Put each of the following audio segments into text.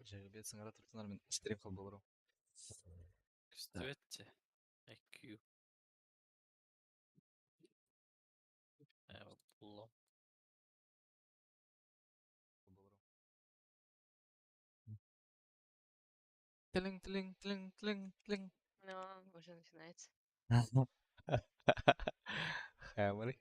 Жеребец сыҥара туртунар мин стрим холболорум. Көстүбэт дьэ. IQ. Буллум. Тлинг, тлинг, тлинг, тлинг, тлинг. Ну, уже начинается. Хэмери.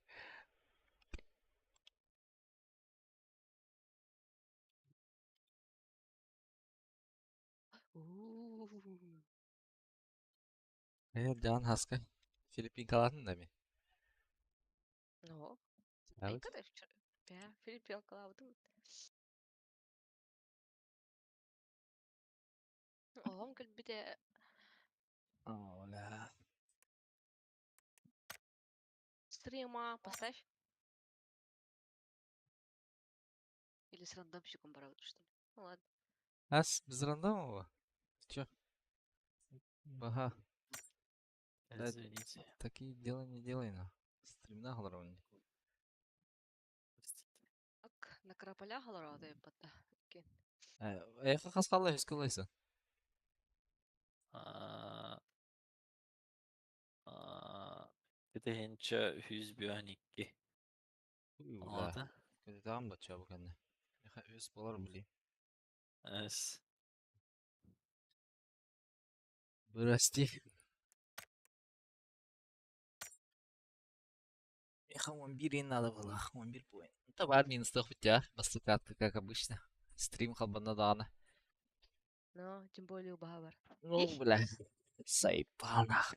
У-у-у. Э, Дьаан хаска Филиппинкалаатын да ми? Ну, Саабыт? айка да вчера. Бя, Филиппинкалаабытым. Оҕом кэлбитэ Оля. стрима поставь. Или с рандомщиком барабыт, что ли? Ну ладно. Ас, без рандома? Чё? Ага. Да, Извините. такие дела не делай, на. Стримна холоровни. Простите. Так, на Караполя холорады бата. Эхо хас халла хискылайса. Аа, аа, Кытыһынча 112. Ула. Аата? Көтөтөҕүм бачча бу кэннэ. Эхо үс болар били. Эс. Прости. Эхо 11 надо было. 11 point. Товар минус хотя. Бастакатка, как обычно. Стрим халбана даана. Ну, тем более убаһа бар. Ну, бля. Сайпал нах.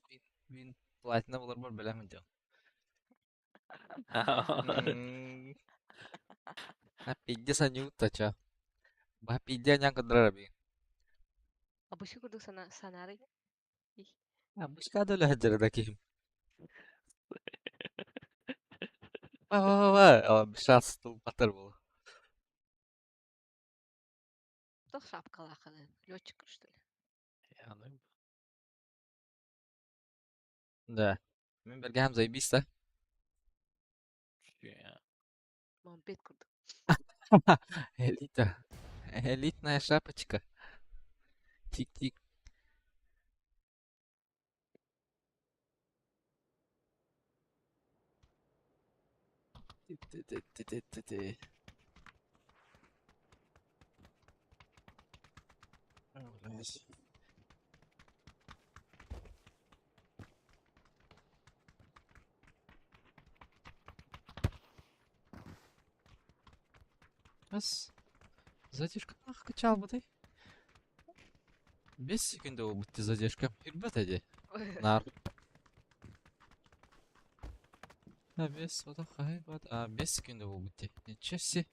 Мин платина болар бар беләмен дьон. А пизде санюта ча. Ба пизде нян кыдырар би. Обычно курдук сана санары. А бушка да ләһәдер да ким. Ба ба ба ба. А бишас тул батыр бул. Кто шапкалаахын? Летчик, что ли? Я, ну, Да. Мин бергәм заебись да. я. Мампет курдук. Элита. Элитная шапочка. Тик-тик. Ти-ти-ти-ти-ти-ти. Блядь. Бас. Задержка нах качал бы ты. Без секунды буолбут задержка. Ирбэт эди. Нар. А без вот хайбат. А без секунды буолбут Ничего себе.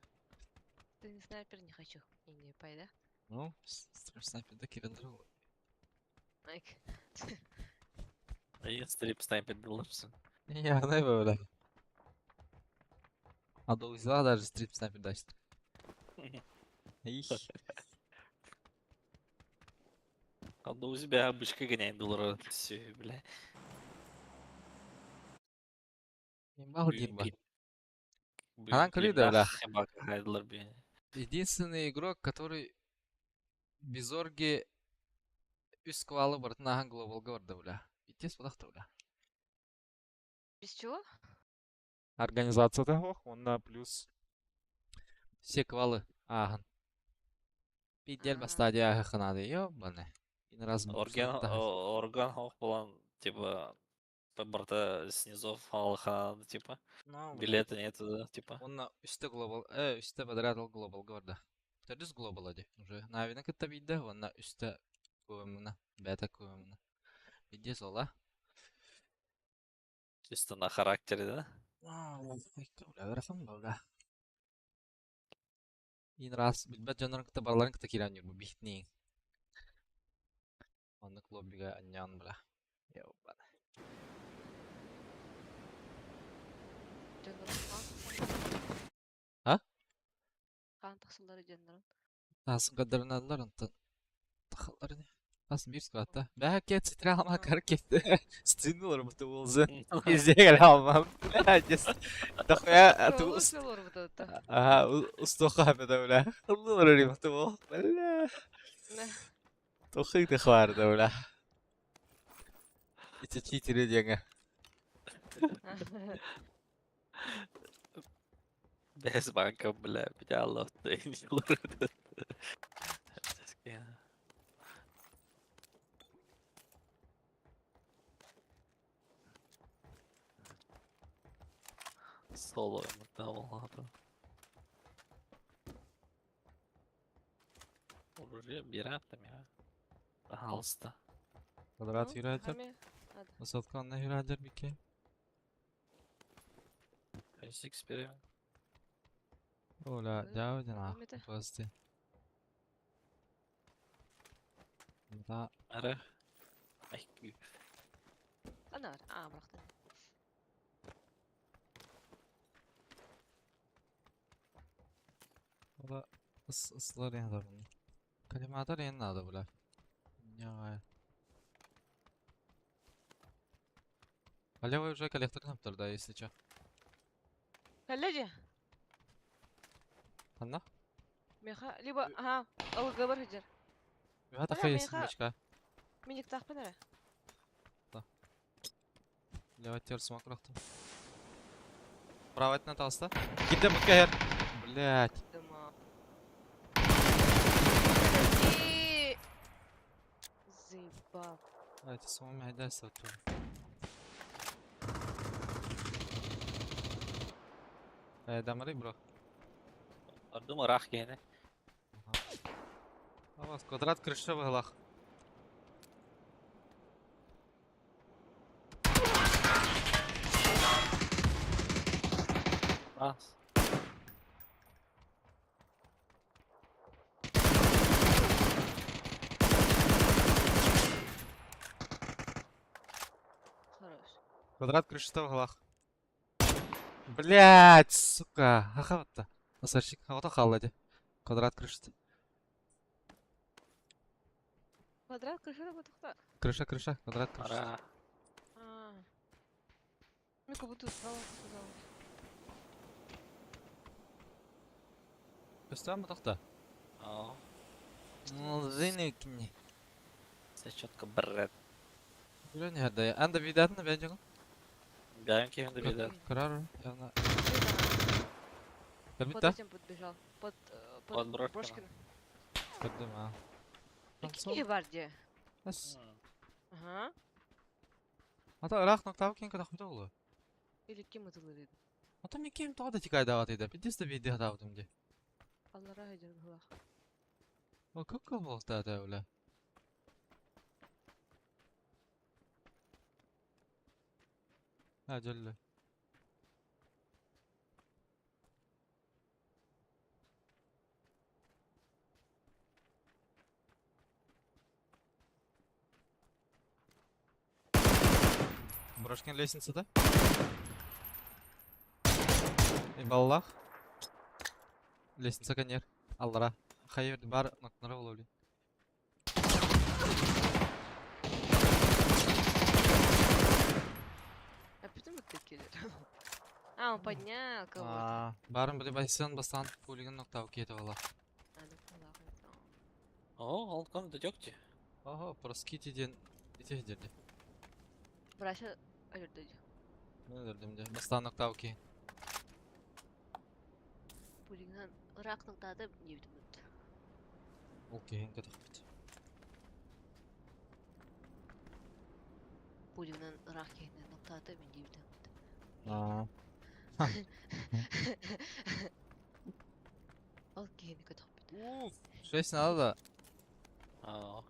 Ты не снайпер, не хочу. И не пайда. Ну, стрим снайпер да кирендер. Айк. И стрип снайпер булырсың. Я не бля. А до взяла даже стрип снайпер даст. Их. А у тебя обычка гоняет доллара. Все, бля. Имбал гимба. Анан көрүү бля. Единственный игрок, который без орги үс квалы бартын ахан глобалга барды бля. Итес бодахта бля. Без чего? Организация ох, он на плюс все квалы ахан. Пидель А. стадия аханады, ёбаны. Ин раз Орган, орган хох булан, типа, барта снизов алхан, типа, Ну, билета нету, да, типа. Он на үстэ глобал, үстэ подряд глобал горда. Төрдүс глобал ади. Уже навина кытта бидде, он на үстэ куэмна, бета куэмна. Иди сола. Чисто на характере, да? Ин раз билбэт дьоннорун кытта бараларын кытта киирэн бу бихтниин. Оннук лоббига анньаан бля. Ёбана. Дьоннорун хаан А? хаан тахсаллары дьоннорун. Таасын көрдөрүнэллэр онтон тахаллар ини. Тас биир скватта. Бэһэ кет ситре алма кар кетти. Стыдно работа болзы. Везде алма. Дохуя ту Олус олорбут это. Ага, устуха бля. Бля. Тухый ты хварда, бля. Ити читеры диэҥэ. Бэс банка, бля, идеально. Соло ладно. Уже пиратами, Пожалуйста. Квадрат юрادер. Высотка на юрادер бике. Эксперимент. Оля, дяудина. Подожди. Да. Ара. Анар, а, брахта. Ола, ıslар yani bunu. Kalimatar yeni adı bular. Ya. Алево уже коллектор наптыр, да, если чё. Коллеги? Анна? Меха, либо, ага, ЛГБ хыджар. Это хейс, бычка. Миник тахпын Да. Лево тер смок рахтым. Право на толста. Киде бутка. Блять. Заебал. Давайте с вами айдайся оттуда. Дамары, бро. Думаю, рах гене. А вас квадрат крыша в углах. Раз. Хорош. Квадрат крыши в углах. Блять, сука. Ага, Асарчик, а халлади. Квадрат крыши. Квадрат крыша вот. Крыша, крыша, квадрат крыша. Ара. А. Мне как будто справа показалось. Көстөн бутакта. О, Ну, зинекни. все четко бред. Билен херде. Анда видатын бен жогун. Бяем кем да. Карар. Яна. Под этим подбежал. Под, под Брошкина. Көрдүм, а. Какие гвардии? Ас. Ага. Ата ырах ноктав кен када хута болу. Или кем это лырид? Ата ми кем тода тикай дават иде. Пидис да види хадавдым ди. Аллара хедер булах. О, как болду да öyle. Ha jölлө. Брошкин лестница, да? И баллах. Лестница конер. Аллара. Хайыр бар ноктнара болули. А почему ты киллер? А, он поднял кого-то. А, барын биле байсан бастан пулигин ноктау кетип ала. А, ну, ладно, О, ол ком дёкти. Ого, проскити ден ите дерди. Брася, алердыди. Мен дердим де. Бастан ноктау ки. Пулигнан рак ноктады не бит. Ол кейин кетип. Пулигнан рак кейин ноктады мен не бит. А. Ол кейин кетип. Шесть надо да. А,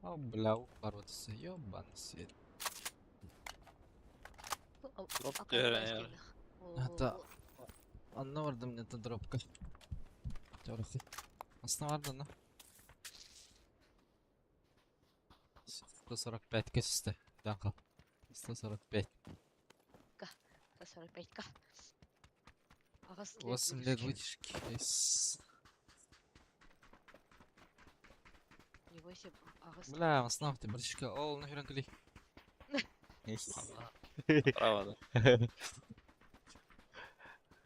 А, бля, бар вот ёбаный свет. Дроп дөрөр. Это- Анна бардым мне дропка. Төрөхи. Астына барды на. 145 кесисте. Данка. 145. 145 ка. 8 лет вытяжки. Есть. Не 8, агас. Бля, основ ты, братишка. Ол, нахрен кали. Направо, да.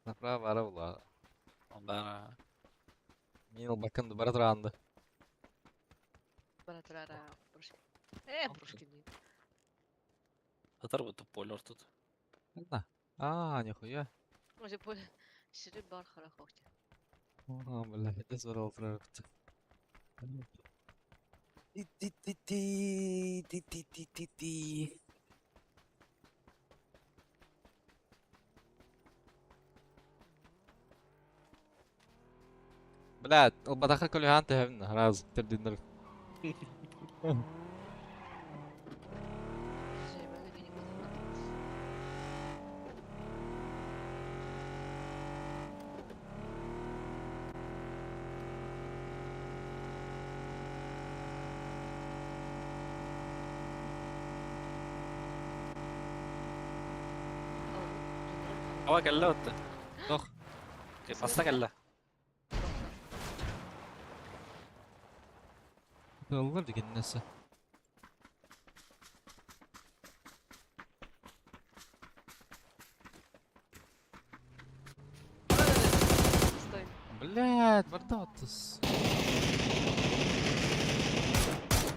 Направо арабла. Бара. Мил бакынды бара туранды. Бара турара Пушкин. Пушкин. Татар будто полер тут. Да. А, нихуя. Уже поле. Сири бар харахохте. О, бля, это здорово прорваться. Ти-ти-ти-ти, ти-ти-ти-ти-ти. Бля, بدخل كل هانت هنا راز تبدي نرف. هو قال Doch. Баста кэллэ. Доллар деген нәрсе. Стой. Блядь, бардатыс.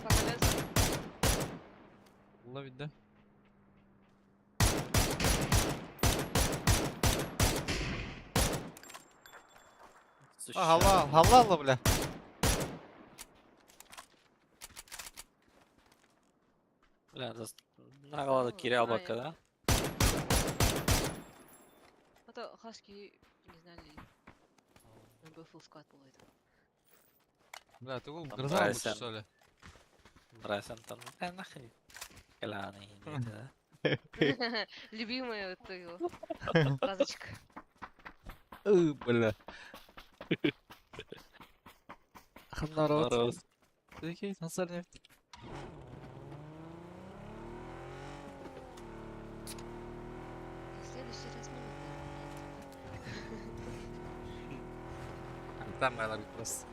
Пока. Ловить, да? А, халал, халал, бля. Бля, нагалады кире албакка, да? А то хаски не знали. Он был full squad был это. Бля, ты гол Там гроза будет, Брайсон. что ли? Брайсон там, нахрен. Кляны, да? Любимая вот его фразочка. Бля. Народ. Народ. Такие, насар нефть. В следующий раз мы не Там моя просто.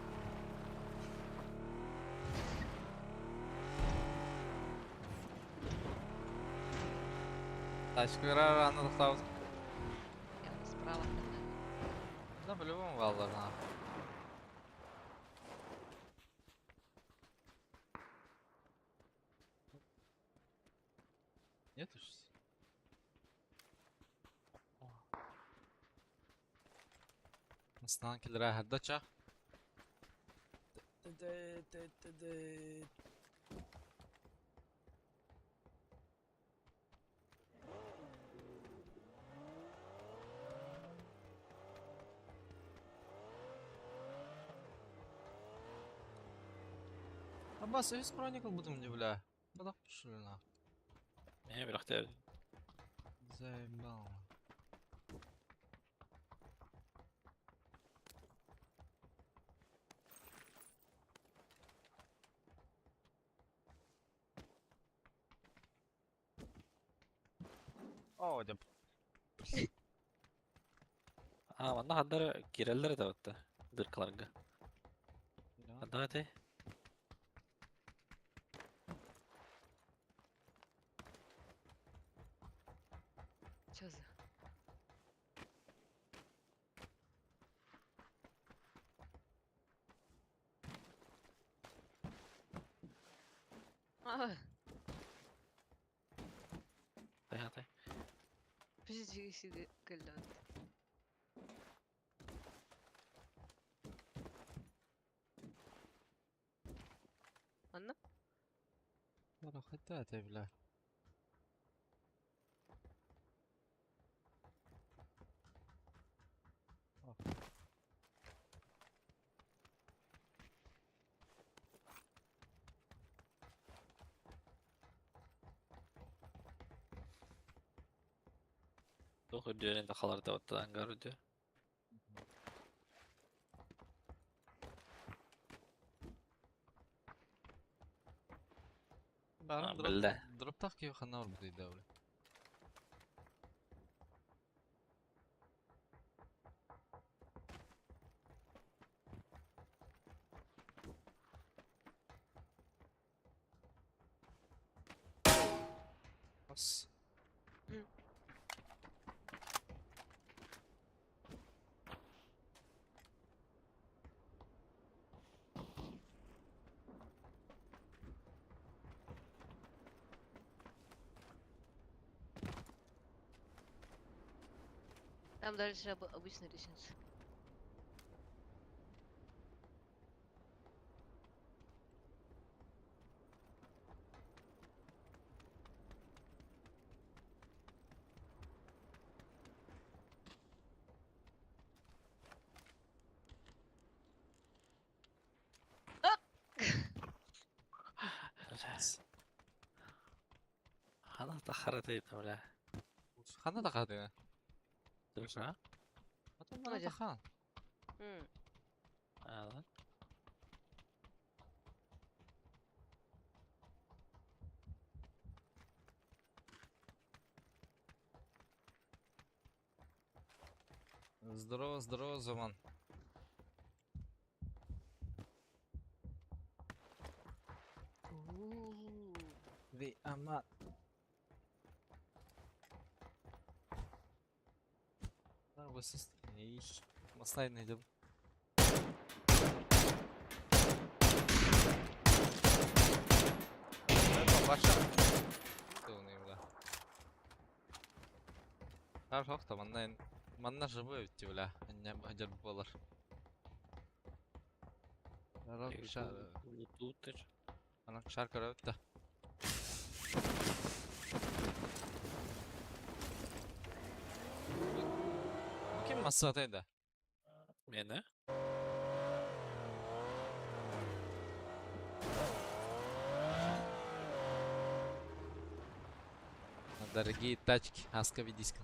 Тачка рано досталась. Я справа. Да, по-любому вал должна. Нет уж. Астан келер хардача. Аббас, үс Chronicle будем не бля. Бада пошли на. Не, бирахте. Заебал. О, да. А, манна хаддар киреллер да батта. Дыркаларга. Хадда Чё за? А, Тай, подожди, сиди, кэллэн. Анна? Хотя ты, бля. Тух үрдүөрен тахалар да батта ангар үрдү. Барым Билле. дроптах киев ханнар бу дейді бля. Бас. Там дальше обычная лестница. Блядь. Хана тахара дейт, бля. Ханна да хады. Душа? Потом Надя. на хан. А, да? Здорово, здорово, Заман. У-у-у. Ви ама. Маслай найдем. Баша. Хар хохта манна манна живой бля. Анна бахджар болар. Тут Ана шар көрөбүт да. Ким массата да? Мені? Дорогие тачки, аска видиска.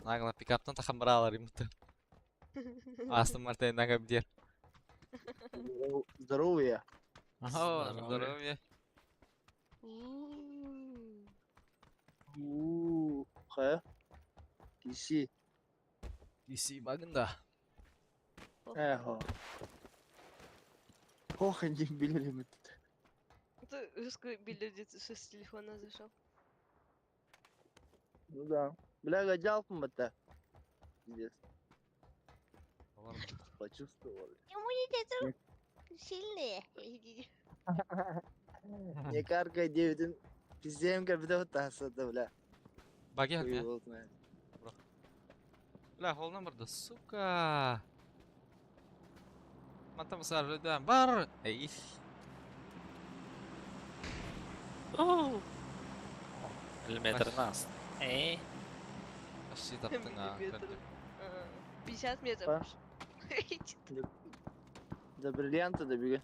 Нагла пикаптан тахамбралар имты. Астон Мартин нага бдер. Здоровья. О, Здоровья. здоровье. У-у-у. У, Х. DC. DC багында. Эхо. Ох, не билер Ты русский билет с телефона зашел. Ну да. Бля, гадялком это. Пиздец. Почувствовали. Иммунитет сильные. Не каркай 9. Пиздем, когда вот это, бля. Баги Хуй хакня. его знает. Бля, хол номер да, сука. Мантам сар бар. Эй. Миллиметр нас. Эй. Почти таптың а. Миллиметр. Көрдүм. 50 метров. А? До бриллианта добеги.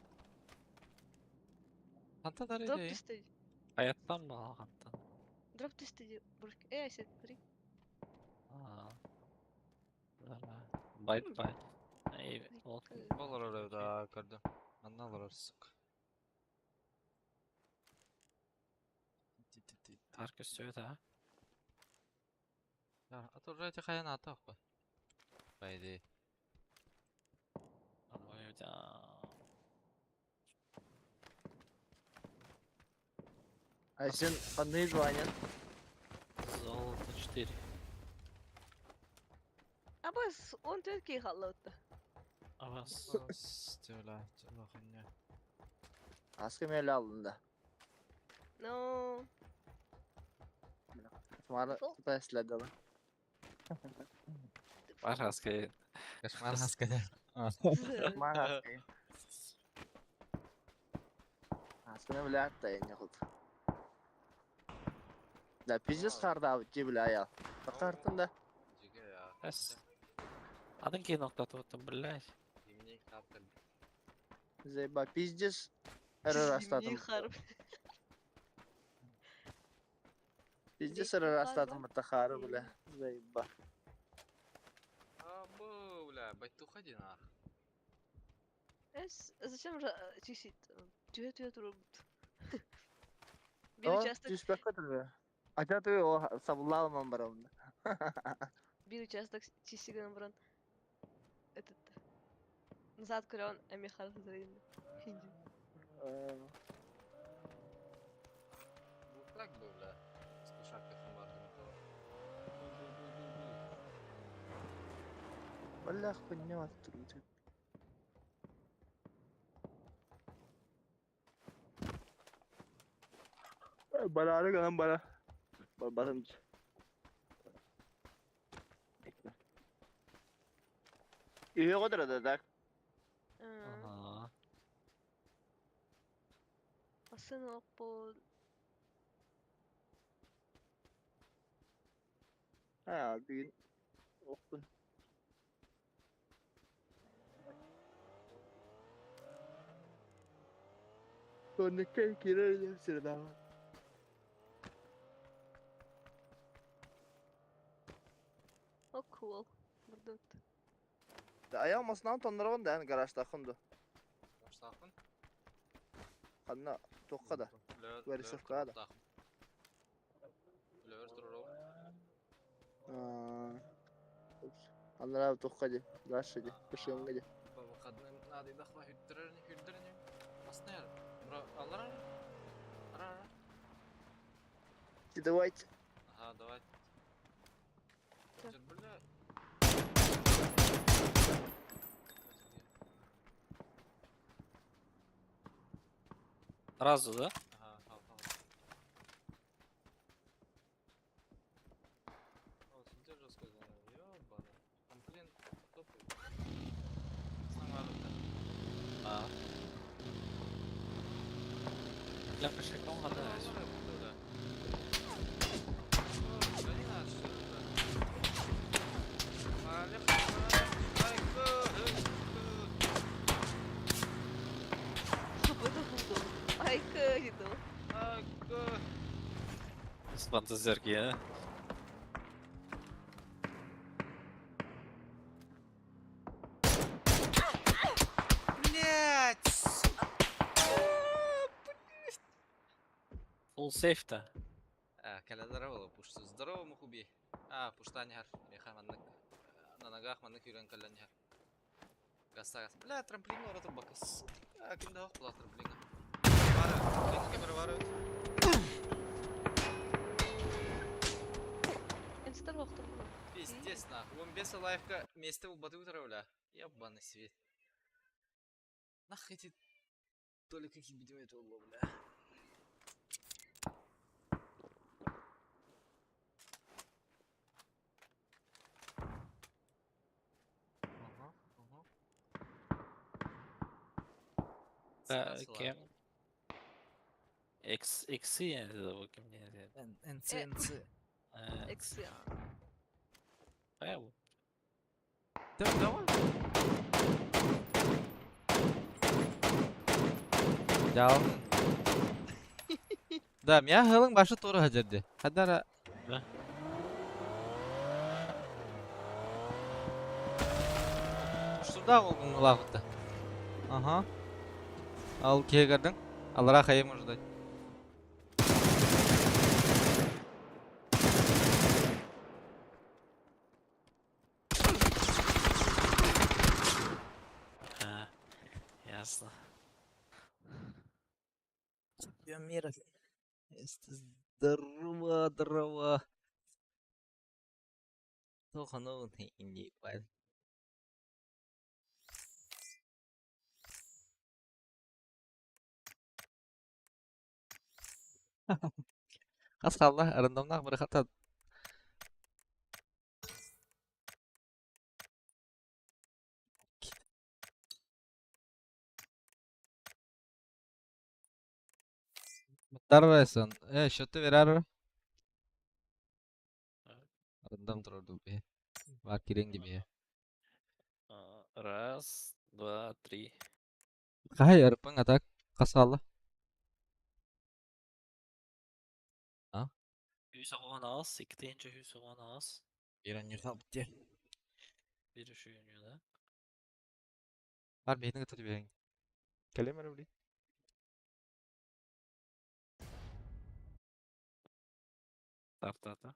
Ханта дар Дроп иди. ты Аяттан ба алғантан. Дроп ты стыди. Эй, смотри. Байт байт. Эй, вот. Болор орой да, көрдүм. Анна олорор, сука. Тарк өстөбүт, а? А то уже хайана ата окпа. По идее. Ой, да. А сен панны звонят. Золото 4. А бас, он только халатта. А вас? Стюля, тюля, хуйня. Аска мел алдым да. Ну, Мара Фу. туда да. Бар аска. Кошмар аска. Мара. Аска бля, та я не худ. Да пиздец харда ти бля я. Тартын да. Эс. Адын кейін оқтатып оттым, блядь. Зимний карта. Заеба пиздец. Растатым. Пиздец растатым это бля. Заеба. А, бля, байтуха нах. Эс, зачем же чистить? Тюе тюе труб. Bir участок. Түспәк көтөрбө. Ача ты о сабылламан барам. Bir участок чистиган брон. Этот. Назад көрөн Амихар Хазарин. Так бы, бля. Скушак Бля, хуйня тут. Бараары гынан бара. Барбатым. Үһү қодыра да так. Ага. Асын оппун. Ha, бүгүн оқпун. Соннукка кирер сирда. О, cool. Мурдут. Аяқ масынан тоннарғын да гаражда хынды. Штафын. Ханна тоққа да. Варисовка да. Лөр туруру. Аннара тоққа де. Дальше де. Пышыңға де. Выходным надо идахла хүддерни хүддерни. Аснер. Бро, алар. Ара. Давайте. Ага, давай. Так. Бля. Сразу, да? Ага, ал, ал. О, сюда же сказал, ёбаный. Там, блин, топай. Сама А. Бля, пошиком гадаюсь. Apa itu bulldog? Айка gitu. С фантазерки, а? Блять! Full safe-то. А, каля здорово, пуш здорово, мухуби. А, пушта нихар. Меха маннык. На ногах маннык юрен каля нихар. Гаса гас. Бля, трамплин ора турбакас. А, ким да охла трамплина. Вара, трамплин камера вара. Инстер вақтым. Пиздец нахуй. Он беса лайфка месте был баты утра, бля. Ебаный свет. Нах эти только какие видео это было, бля. Ага, ага. Да, кем? X, X, это кем не НЦ, НЦ. X, я. Понял. Да, давай. Дал. Да, меня хылың башы туры хажерди. Хадара. Да. Шурда болдун лағытты. Ага. Ал кегердің. Алара хайы может дать. А, ясно. Чемпион мира. Здорово, здорово. Тохану не ебать. Хас қалла, рандомнақ бір хата. Здоровайсон. Счеты верар. Рандом турду бе. Бар кирен gibi. А, Раз, два, три. Қай арпың атак қасалы. Hus оған аз, иккитинчи hus оған аз. Иран бітте. Bir үшүйүнү, да? Бар бетіңі тұтып берең. Кәлем әрі білей. Тартата.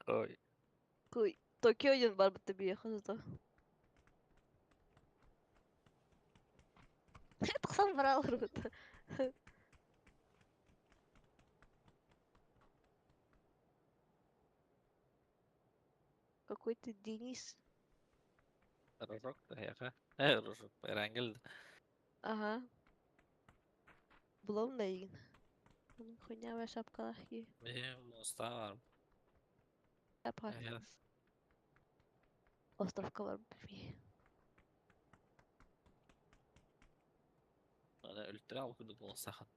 Ой. Куй. Токио ден бар бітті бие хызды. Тоқсан бір алыр бітті. Какой-то Денис. Рожок эһиэхэ. Э, рожок, Эрангел. Ага. Булабын да эйигин. Хуйнявая шапкалаах киһи. Биһи муостаҕа баар. Апа. Эһиэхэ. Островка барбыт бии. Аны өлтөрө ол курдук буолсахан.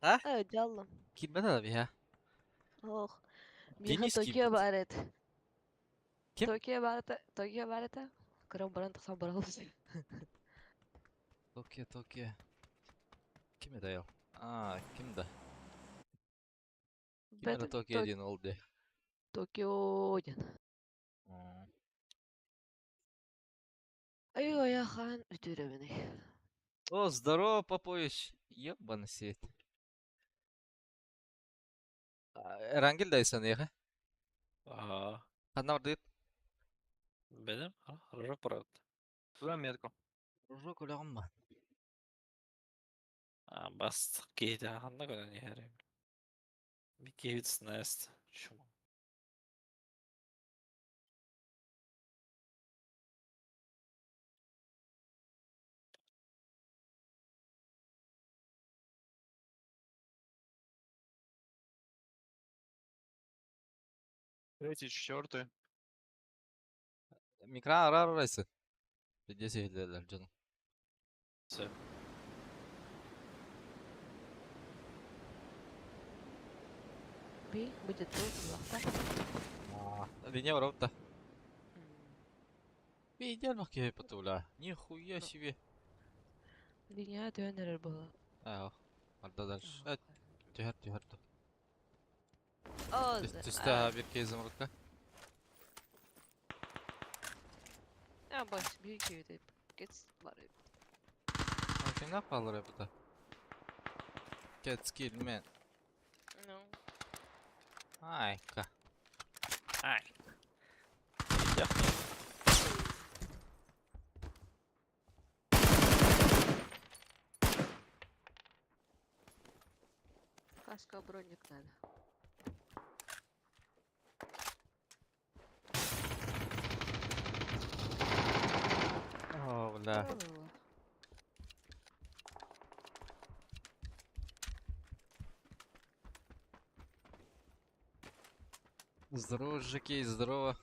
А? Э, дьаллым. Киирбэтэ да биһэ. Ох. Миэхэ Денис Токио киирбит. баар этэ. Ким? Токио баар этэ. Токио баар этэ. Кыран баран тахсан барабыз. Токио, Токио. Ким это ел? А, ким да? Ким это Бэтэ Токио диэн ол дии? Токио диэн. М. Айыы хаан үтүөрэбиний. О, здорово, Попович. Ебаный свет. Эрангел да эйиэхэ? Аа. Ханна бардыгыт? Benim? Ha, рожок барабыт. Туда метку. Рожок үлэҕин ба? А, бас киһитэ ханна көрөн иһэр Киһибит снест. Чума. Третий, четвертый. Микро араарайсы. Видео иһиллэллэр дьону. Сөп. Би будет тут лахта. Линия барабыт да. Идеально киһи бля. Нихуя себе. Линия түһэн эрэр буолла. Аа, барда дальше. Э, түһэр түһэр. О, Түстэ бир киһи изумрудка. А, бас биир киһи Кец бар эбит. Кимнәп калыр это? Catskill man. Ну. Айка. Ай. Каска броник надо. О, бля. Правило. Здорово, Жекей, здорово.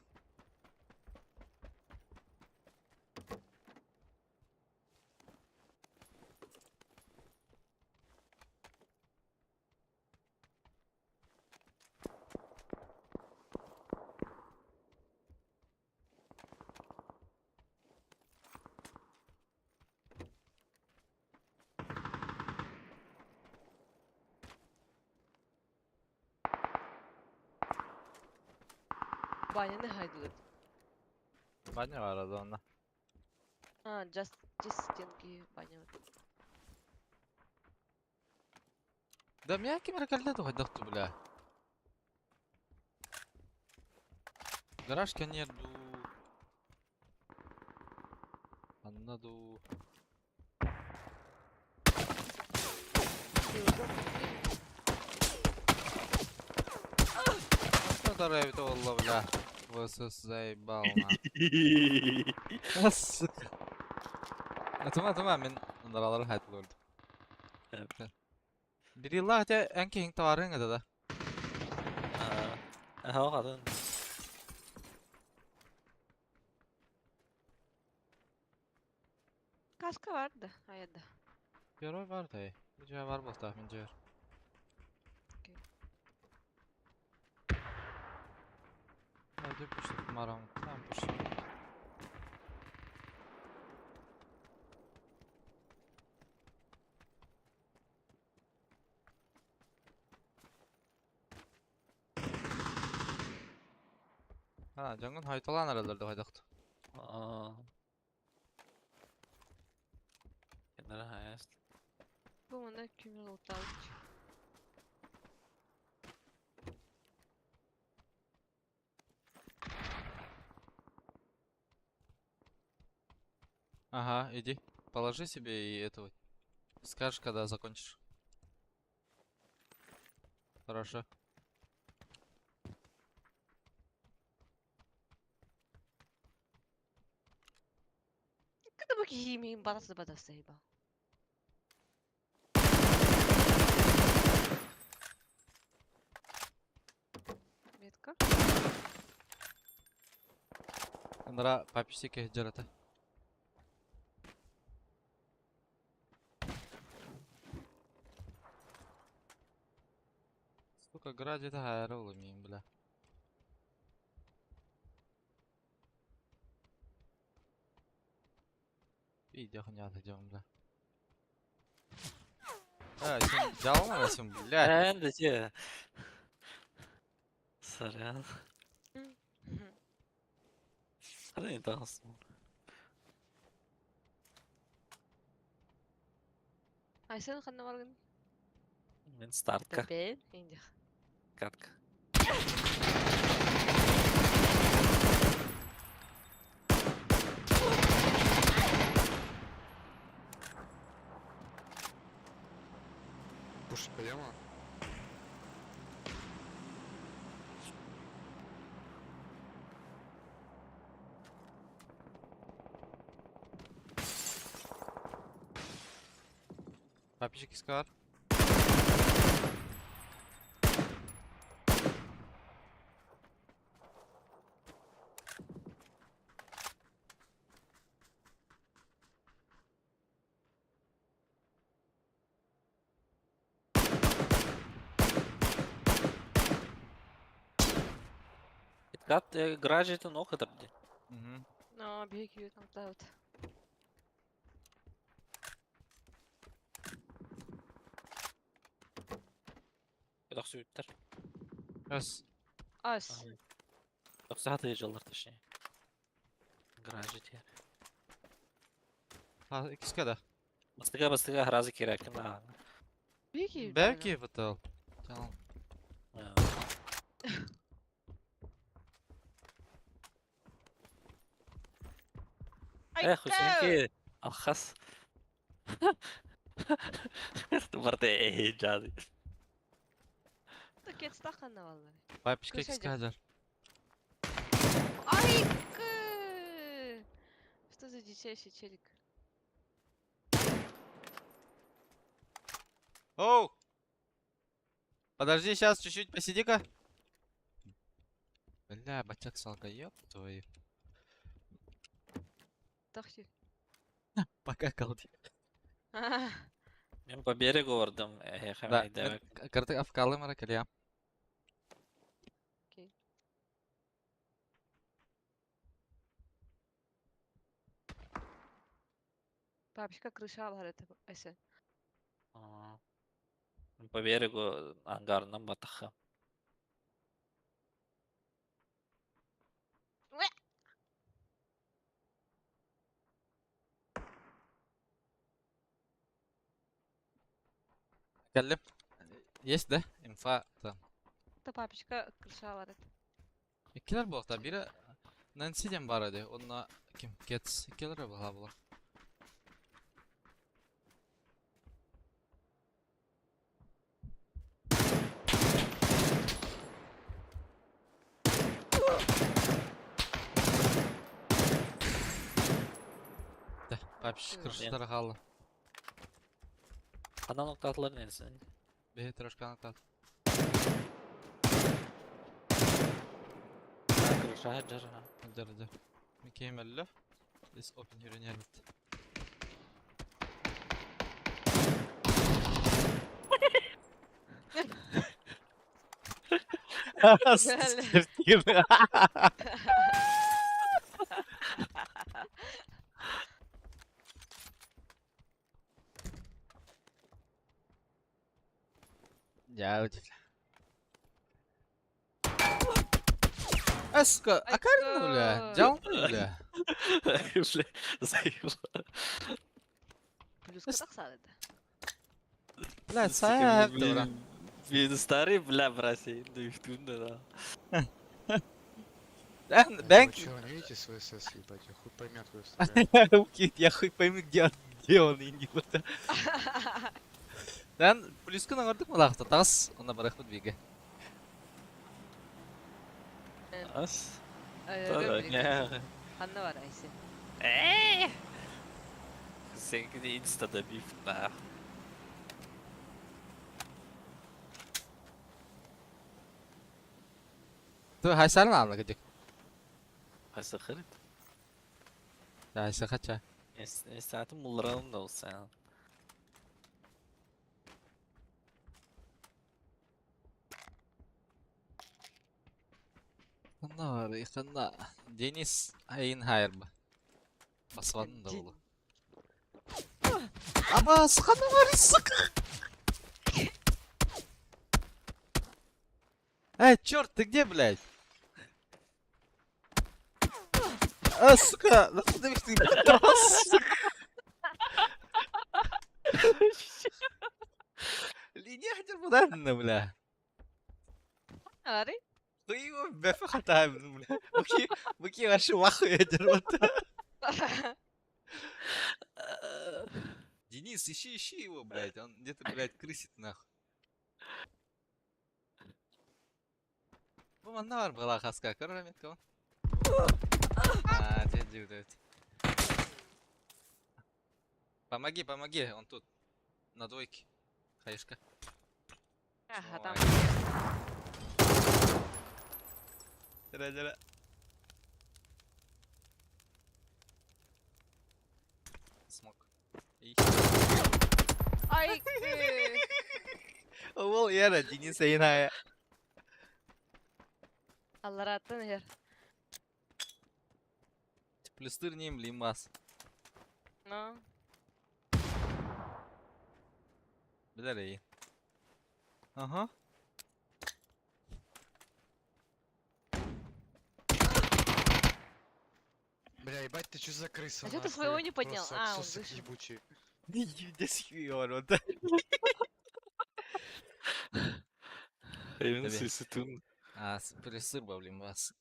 Баня не хайдылыт. Баня бар онно. А, just just стенки баня. Да мя ким эрэ хайдах бля. Гараж кэнниэр дуу. Анна дуу. Что эбит буолла бля. ВСС заебал на. Сука. Тума тума мин ындаралары хайдыл өлдүм. Бир yıllar хотя эн киһиҥ товарыҥ это да. Аа, хатын. Каска бар да, аяда. Герой бар да. Бу жа бар болта мин жер. Окей. Hadi пушт марам. Там пушт. А, дьоҥҥун хайталаан эрэллэр да хайдахт. Аа. Кеннere хайаст. Бу маны кимер луталыч. Ага, иди. Положи себе и этого. Скажешь, когда закончишь. Хорошо. Это бу киһи миин батасы батасы ба. Метка. Анара паписик жарата. Сука, гра где-то хайрол имеем, бля. Иди хуйня идем, бля. А, сен жалма сен, блядь. Эн дече. Сорян. Хрен тағысың. Айсен ханна баргын? Мен стартка. Бен, индих. Катка. Пушить пойдем? Папичек искар. Кат гаражы нох это бди. Угу. Но беги там вот. Тохсу үттер. Раз. Ас. Тохсу хаты жыллар точнее. Гаражы те. А, икска да. Бастыга бастыга разы керек на. Беги. Бәки бытыл. Жалам. Эх, Хусенки алхас. Барты эй жады. Кетс таханна валлары. Папичка Кушай, икска жар. Ай, к! Что за дичайший челик? Оу! Подожди, сейчас чуть-чуть посиди-ка. Бля, батяк салка, ёб твою. Тахти. Покакал. Мен по берегу бардым. Эх, Да, карты авкалы маракалия. Окей. Папочка крыша бар это. Айсен. По берегу ангарынан батаха. Каллем. Есть, да? Инфа там. Это папочка крыша бар это. Иккилер буолта. Бире Нэнси диэн баар ди. Онно ким Кетс иккилер буола була. Да, папиш крышалары хаалла. Ханан октатлар несин? Бэйэ трошканы тат. Крыша жара. Дәрді. Микемелле. This open here in Yermit. Я удивлен. А, сука, а карина, бля? Дял, бля? Бля, заебал. Плюс катаксады. Бля, сайт, бра. Блин, старый, бля, братья, да их тут, да. Бэн, Вы бэнк. чё, не видите свой СС, ебать? Я хуй пойми, откуда стреляю. Я хуй пойми, где он, инди вот. Дан, плюскын аңырдык малақта, тағыс, онда барақ биге. Ас. Да, не. Ханна бар Айсен. Эй! Сенькини инста добив нах. Ты хайсарын ална кыдык. Хайса хырыт. Хайса хача. Эстатын булларалым да olsa. Ханна бар, ханна. Денис айын хайырба. Басванын да болу. Абас, ханна бар, сука! Эй, черт, ты где, блядь? А, сука, нахуй ты пидорас, сука? Линия хотя бы ладно, бля. Ари? Хуй бэфэ хатаабын, бля. Буки, буки вообще вахуй вот. Денис, ищи, ищи его, блядь. Он где-то, блядь, крысит нахуй. Бу манна бар была хаска, көрөр метка он. А, дядя дает. Помоги, помоги, он тут. На двойке. Хаешка. Ага, там. Дара, дара. Смок. Ай, Ол яра Денис айная. Аллараттан эр. Плюстыр нем лимас. Ну. Билер Ага. Бля, ебать, ты чё за крыса? А чё ты нахуй? своего не поднял? Просто А, он отсосок вышел. ебучий. Десьюор, Эвен Тебе. суицидун. А, плюстыр бавлимас.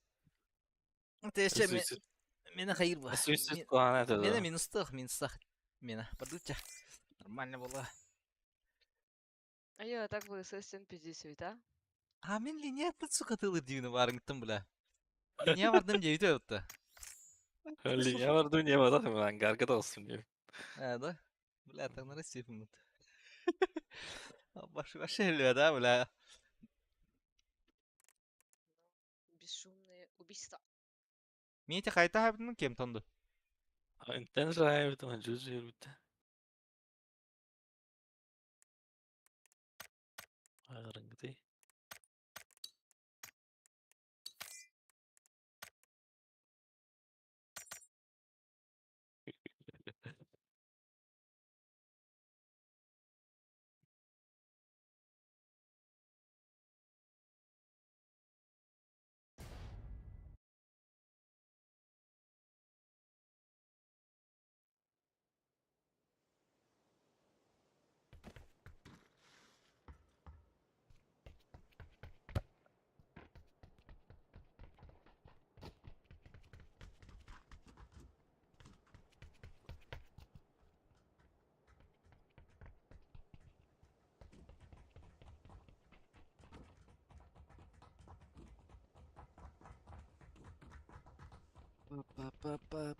Это еще мена хайырба. Суицид план это. Мена минустах, минустах. Мена, подуча. Нормально было. А я так бы сестен пиздец, а? А мен линия сука тылыр дивини барыңттым бля. Линия бардым дейт өттө. Линия бар дуния бар да ангарга да olsun diyor. А, да? Бля, так на России Баш вообще эле, да, бля. Бесшумное убийство. Мите хайта хабдын кем тонду. Интен жайып там жужу бит. Агырыңгы. Па-па-па.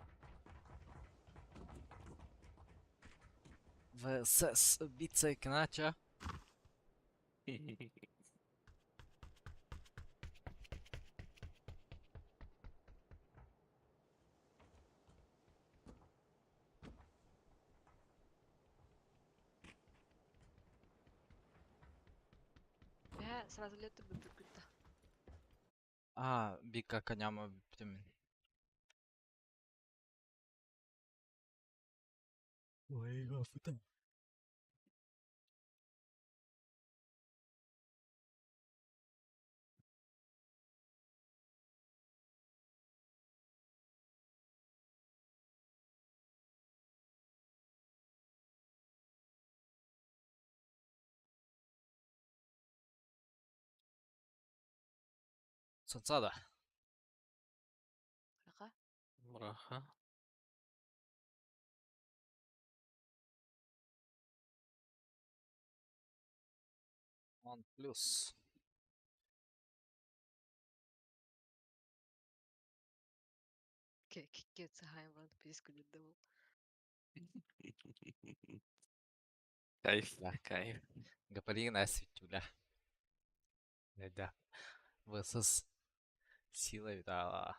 ВСС убийца Кнача. Я сразу лето бы прикрыта. А, бика коняма птемин. Ой, гафута. Солнцада. Ага. Мураха. Он плюс. Кекет сахайм ран пиздец думал. Кайф, Да. кайф. Гаполин асвитюля. Да. ВСС сила видала.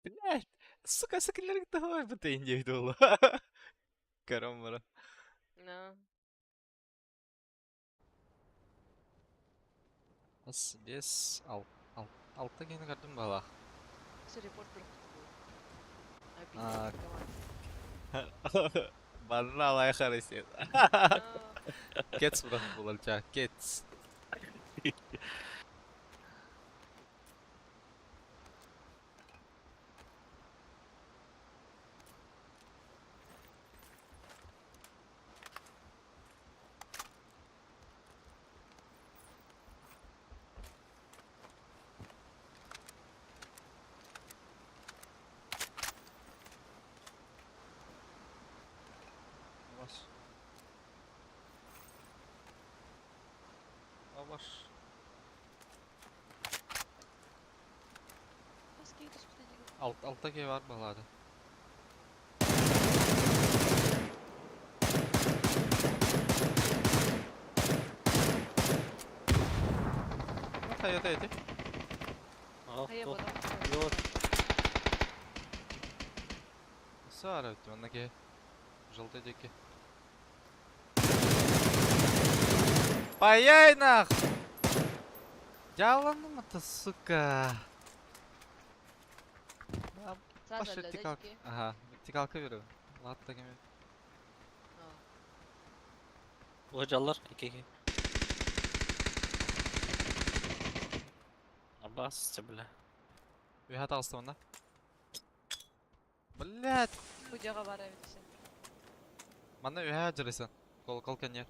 Блядь, сука, сакалер давай бы ты не видела. Карамара. No. Ас бес ал ал алта киһини көрдүм баҕалаах. Все репорт бырахпыт А. буолуо. Барна алай харысет. Кец бырах булар ча, кец. Баш. Баш. Alt, altta ki var bağladı. Хайа эти. Ох, Хайа туох. бодох. Йоо. Сара өттү манна ке. Желтый деки. Паяй нах! Дяланым это, сука. Сразу Баш вертикалка. Ага, вертикалка беру. Ладно, кеме. Ыжалар, икки. Абас, бля. Үһә тағысты онна. Блять! Удяга бар эбит. Манна үһә жүресен. Колокол кенер.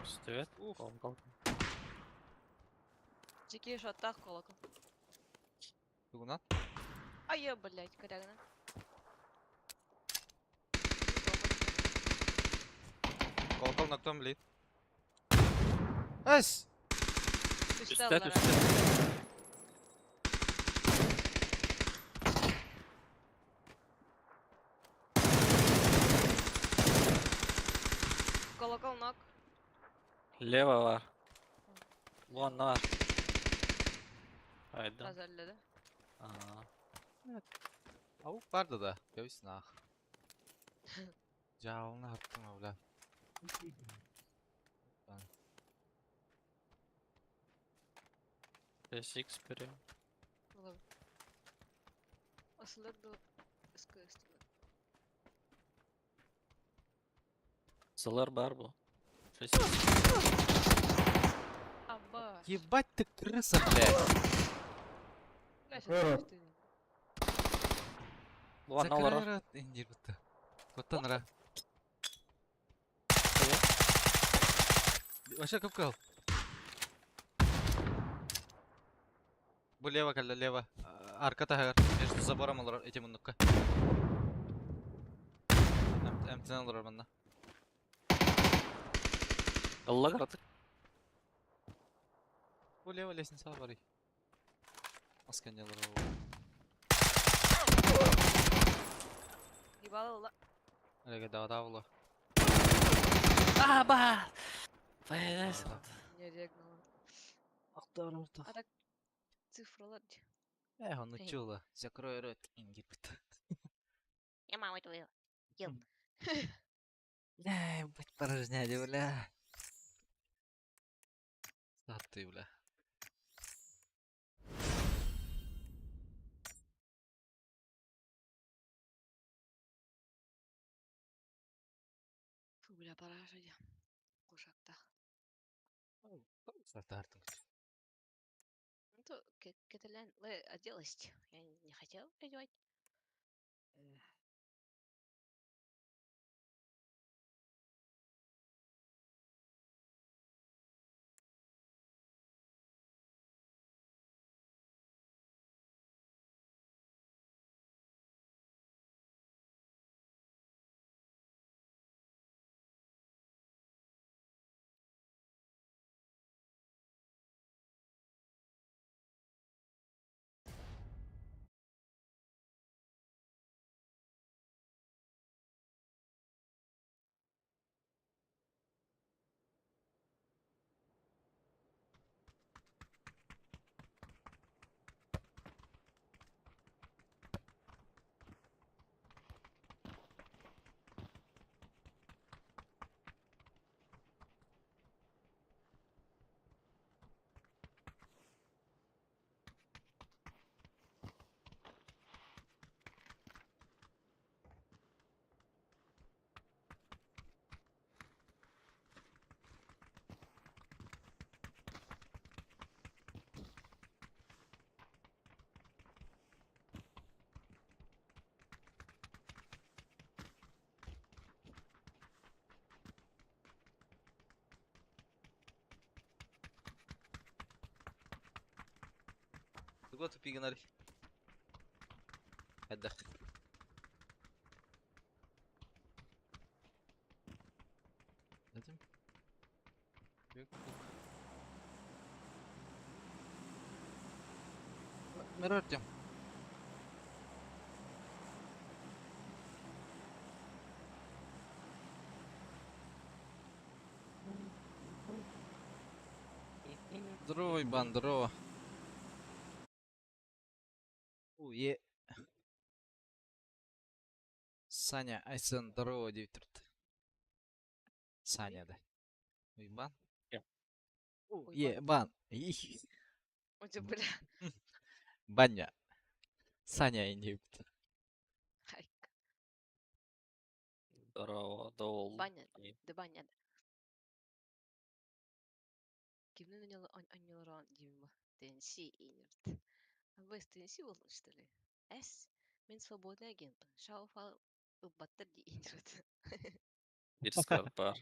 Үстүбэт. Уф. Колокол. Жеке шаттах колокол. Тугунан. Ай, блять, корягна. Колокол ноктон блин. Эс! Үстэ түстэ. Колокол ног. Лево бар. Вон бар. Айда. Азаллады. Аа. Аук барды да. Көйсін ах. Жауына аттым бля. 6 берем. Булабы. Асылар да СКС. Сылар бар бу. 6. Аба. Ебать ты крыса, блядь. Бля, сейчас ты. Вон олар. Закрой рот, инди будто. Коттан ра. Вообще капкал. Бу лево, калла, лево. Арка тагар. Между забором олар этим муннукка. МТН олар манна. Алла каратык. Бу лево лестница бар. Аскан олар. Ебало ла. Әлеге дагы була. Аба. Файдас. Не регнула. Актар орта. А так цифралар. Эх, он Эй. учила. Закрой рот, инди будто. Я маму твою. Ел. Бля, ебать, порожняли, бля. А ты, бля. Фу, бля, параша я. Кушакта. Стартартың. Ну то, кетелен, ле, оделась. Я не хотела одевать. Туга тупигынар? Хайдах? Этим? Мэр Артем. Здорово, Иван, здорово. Уе. Саня, Айсен, здорово, диэбит Саня, да. Уйбан? Уебан. Ути, бля. Баня. Саня индиэбит. Хайка. Здорово, дол. Баня. Да баня. Кимнин анньылараан диибин ТНС иинэрт. А ТНС буоллун что ли? Эс, мин свободный агентпын. Шауфал ылбаттар дии иинэрт. Биир склад баар.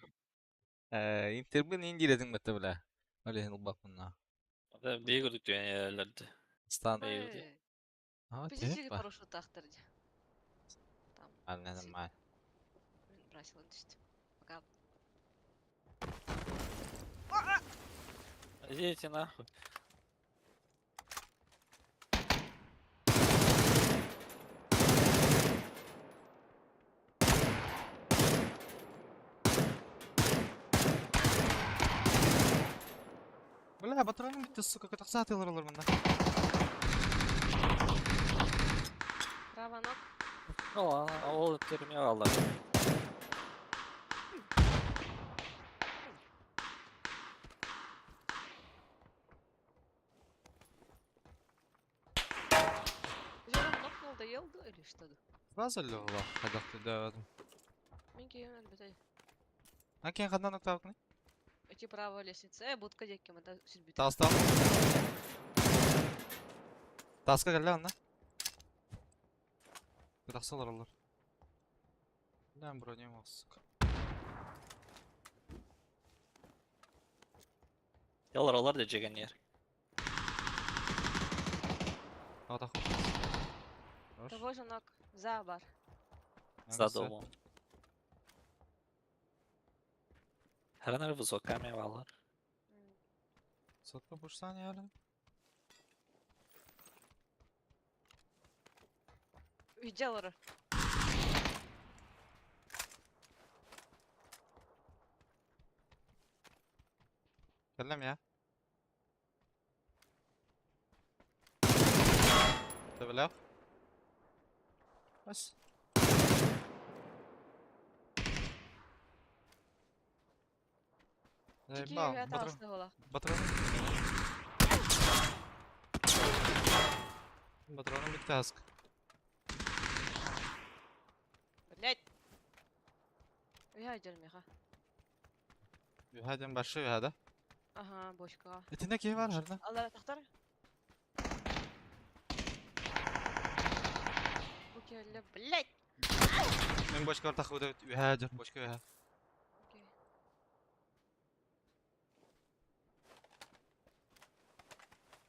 Интербин индиретин бэтэ бля. Ол иһин ылбаппын. Биир курдук түһэн Стан. Эй, А, Позитивный типа. парашютахтар дии. Там Ладно, нормально. бросила түстүм. Пока. Идите нахуй. Бля, патроным bitti, сука, катахсаатылар олар мында. Право ног. Ну ладно, ол термин алар. Жором нокнул, доел, да, или что? Сразу легла, хайдах да. Мин киһим өлбөтөй. А кем ханна ноктавкны? Эти право лестница. Будка диэки мата сүрбүтэ. Таастан. Тааска кэллэ анна. Катахсалар олар. Бля, броням сука. Ялар алар да жеген ер. Атах. Того же ног. За бар. За домом. Хранар высоками валар. Сотка пушсан яли. Үйде. Кэллэм я. Төбөлөөх. Бас. Заебал. Патрон. Патрон. Патроном бит каск. Блять. Үйе дермеха. Үһәден башы үһәдә. Ага, бочка. Этинде киһи бар хәрдә. Аллара тахтар. Бу келле, блять. Мен бочка бар тахы үһәдер, бочка үһә. Окей.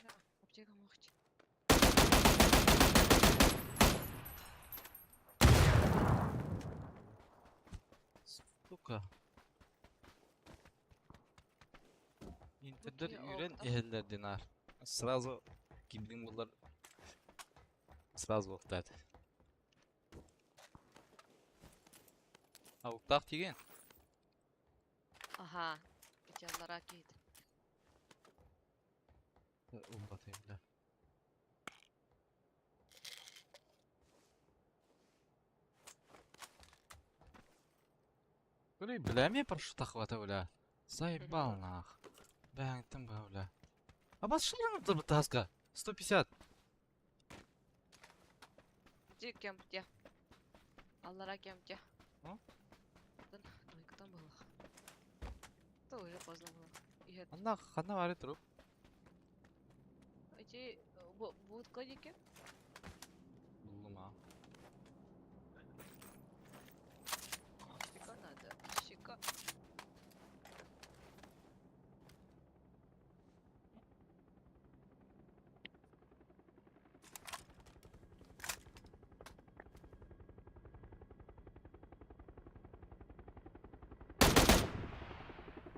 Да, аптека мохч. Сука. Интердер Окей, үйрен октав. ehiller динар. Сразу кимдин булар сразу октады. А октак тиген? Ага. Эти аллара кейт. Умбатайм бля. Бля, бля, мне прошу тахвата, бля. Заебал нах. Бля, там бля. А бас шалын таска. 150. Ди кем те. Аллара кем те. Ну? Двойка было. То уже поздно было. И Анна ханна вари труп. эти будка дике? Булдум а. Щека надо. Щека.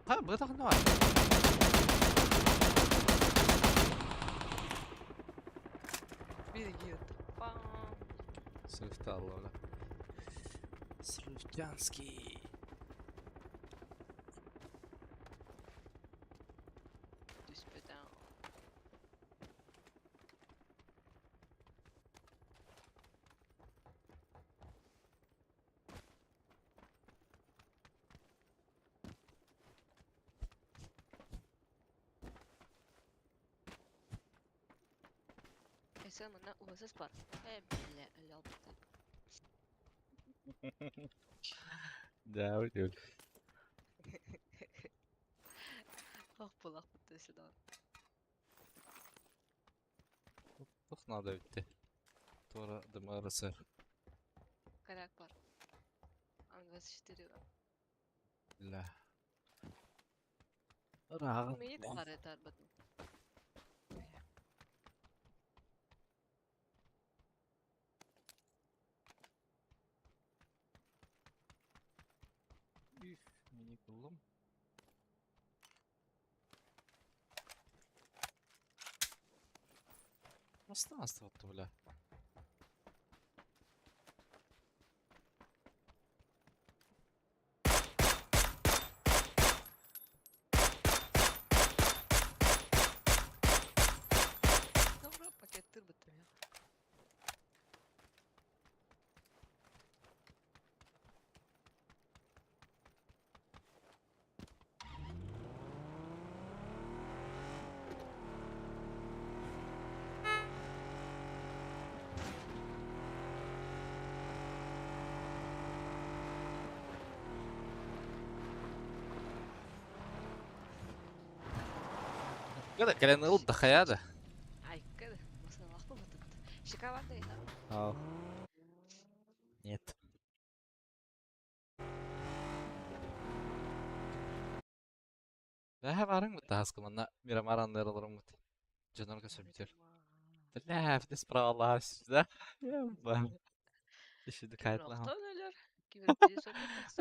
Ха, быта ханна бар? Бери Пам. Срывта алла, Срывтянский. Түспэтэх. Эсэ манна УСС бар. Э, бля, лял Да, уйдет. Ох, булахпыт сюда. Тух надо битте. Тора дымарысы. Коряк бар. М24. Бля. Рагын. Умеет пары тарбатын. Üf, minik buldum. Пространство бля. Добро, пакет тырбыт Когда кэлэн ыл да хайа да. Айка да. Масалах бу Шоколад да. Ау. Нет. Бэһэ барыҥ бут таһаска манна Мирамар анныгар олороммут. Дьоннорго сөбүтэр. Бля, ты справилась, да? Еще докайтлаһам. Өлөр.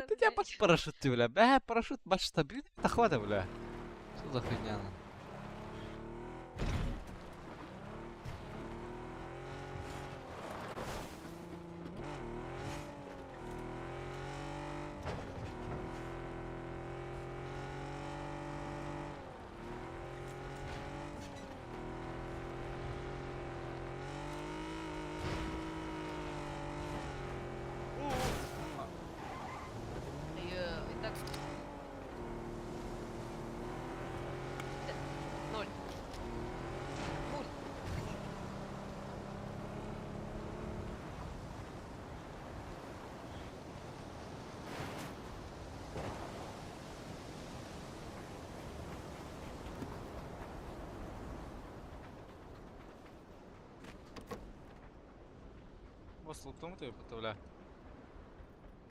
Ты тебя бач парашют ты, бля. Бля, парашют бач стабильный, хватит, бля. Что за хуйня? на? И так. Ноль. Нуль. Бас луктом ты, бля.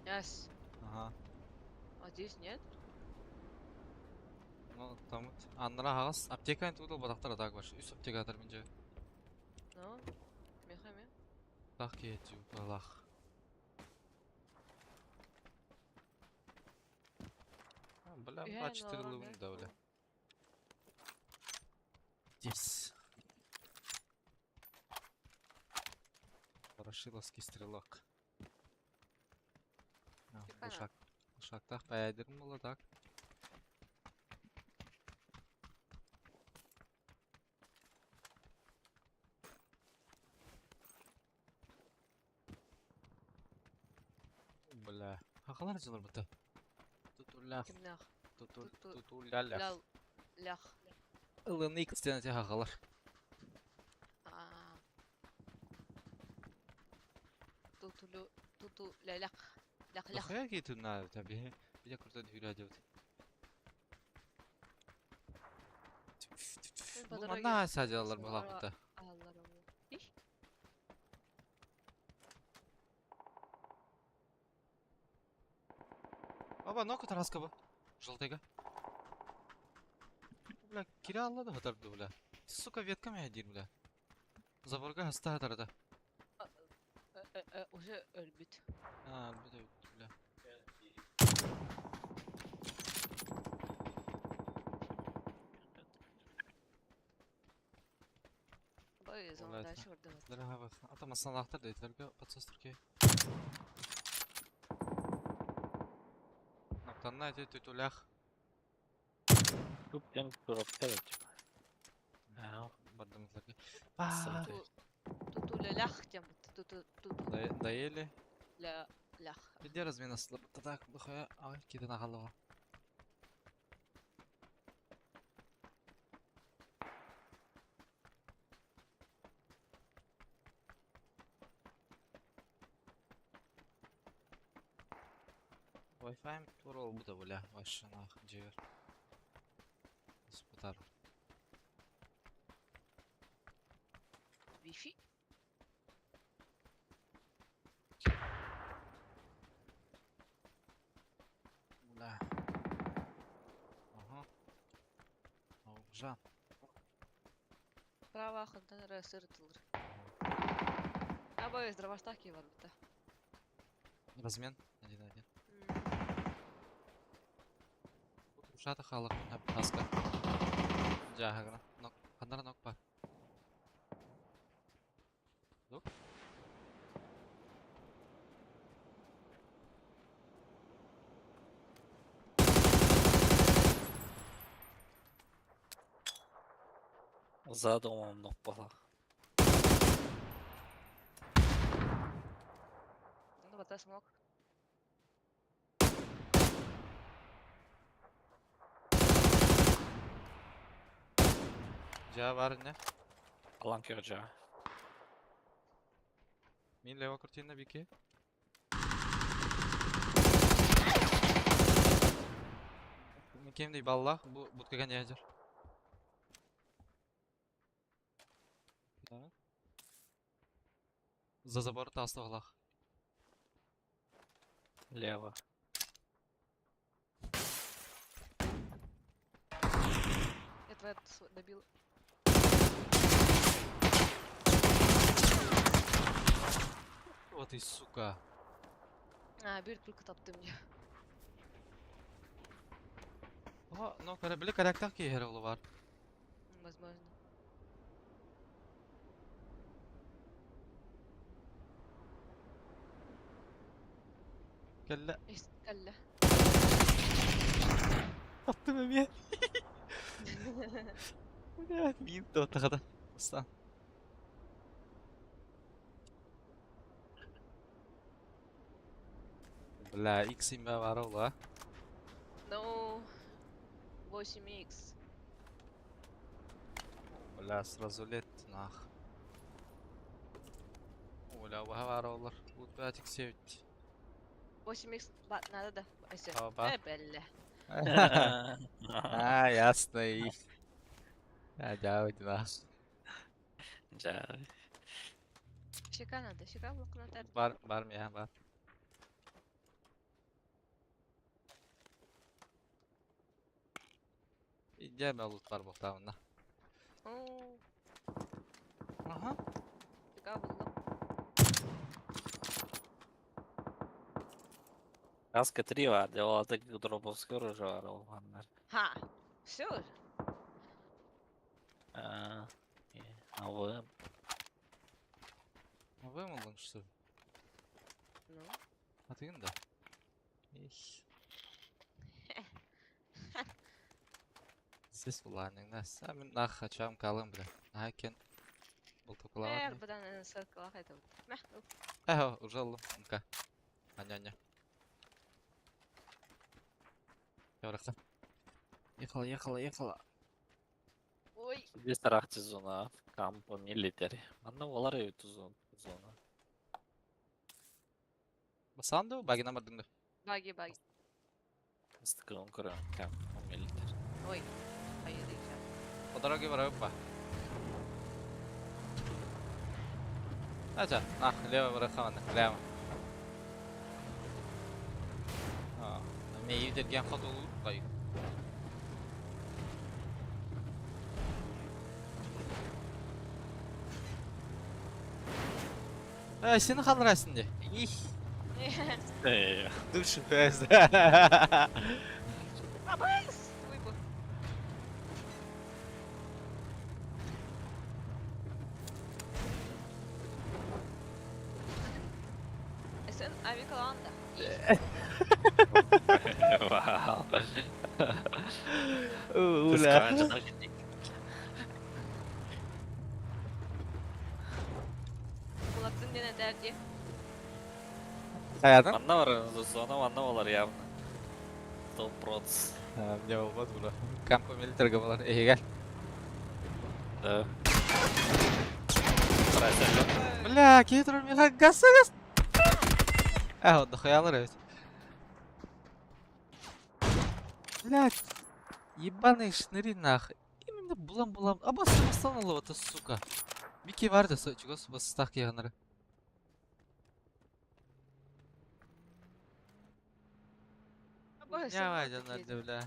Яс. Ага. А здесь нет? Ну, там вот. Аннара хагас. Аптека тудал батактар так баш. Үс аптека атар минже. Ну, мехами. Так кетүү балах. Бля, Үһэ, 24 норм, лугун да, бля. Здесь. Ворошиловский стрелок. А, Прикольно. Ушак. Ушактах паядырым было так. Бля. Хахалар жылыр бұты. Тутулях. Кимнах. Тутул. Туту- Тутулялях. Лял. Лях. Ылыны икстен те хахалар. А. Тутулю. Туту. Лялях. Лях лях. Дохуя кейтүн на таби. Бия куртан хүрә деп. Мен по Бу дороге манна сажалар Самара балакта. алларым. Их. Баба, нока тараска ба. Желтыйга. Бля, кире аллады хатарды, бля. Сука, ветками один, бля. Заборга хаста хатарда. Уже өлбүт. А, бля, бля. Зона дальше барда. Ата масалаахтар дейтилерге подсос түрке. Ноктанна эти түтүлэх. Тут тем коробка типа. Аа, Бардымызларга. Тутулелях тем. Туту туту Доели. ля лях. Где размена Так, бухая, ай, кида на голову. Wi-Fi турал бута бля, вообще нах, дживер. Спутар. Wi-Fi? Бля. Ага. Жан. Право хантан сырытылыр. Абай здравастаки бар бita. Размен. 1-1. Ушата халык хаска. Жахагра. Нок. Ханнара нок бар. Дук. Задумам нокпала. Ну вот смог. Жа бар не? Алан кирджа. Мин лево картина бики. Кем дей балла бу буткага не ажар. За забор тастығылақ. Лево. Я твоя добил. Вот и сука. А, bir только таптым я. О, но корабли карактер кейхер бар. Возможно. Кэллэ. Кэллэ. Аттым эмиэ. Блядь, мин тотағада. Устан. Бля, X имя бар ола. Ну, 8x. Бля, сразу лет нах. Бля, бар олар. Тут 5 x 9. 8x надо да. Аба. Бля. А, ясно. И. А, дявить нах. Жа. Щека надо, щека блокнотар. Бар, бар мия, бар. Идея лут бар буктабында. Ага. Щека булды. Каска 3 var. Делала дроповский оружие var olганlar. Ха. Все уже. А, а вы? Вымылдың, что ли? Ну. А ты да? Их. Здесь уланның да. Мен нах хачам калым бля. Акен. Был Эр, бадан ссылка это вот. Мә. Эхо, уже алым. Ну-ка. Аня-аня. Яврақта. Ехала, ехала, ехала. Ой. Здесь тарахти зона кампо милитари. Манна олар өтү зона. Басанды, багина бардыңды. Баги, баги. Стыкын көрөм кампо милитари. Ой. Поеду еще. По дороге барып па. Ача, нах, лево барахаман, лево. А, мен үйдерген хат olur кай. Э, сени халырасың де. Их, Э, душу фэз. Абайс! Выбор. Коланда. Вау. Уля. Кулаттын диэн этэр дии. Хайатын? Манна бар, зона манна болар явно. Топ проц. Не болбат була. Кампо милитарга болар. Эһигел. Да. Бля, киһи турар миэхэ газ газ. Э, дохуялар эбит. Блядь, ебаные шныри нах. Именно булам-булам. Абас это сука. Микки бар да чугас бастах киянары. Давай, да, бля.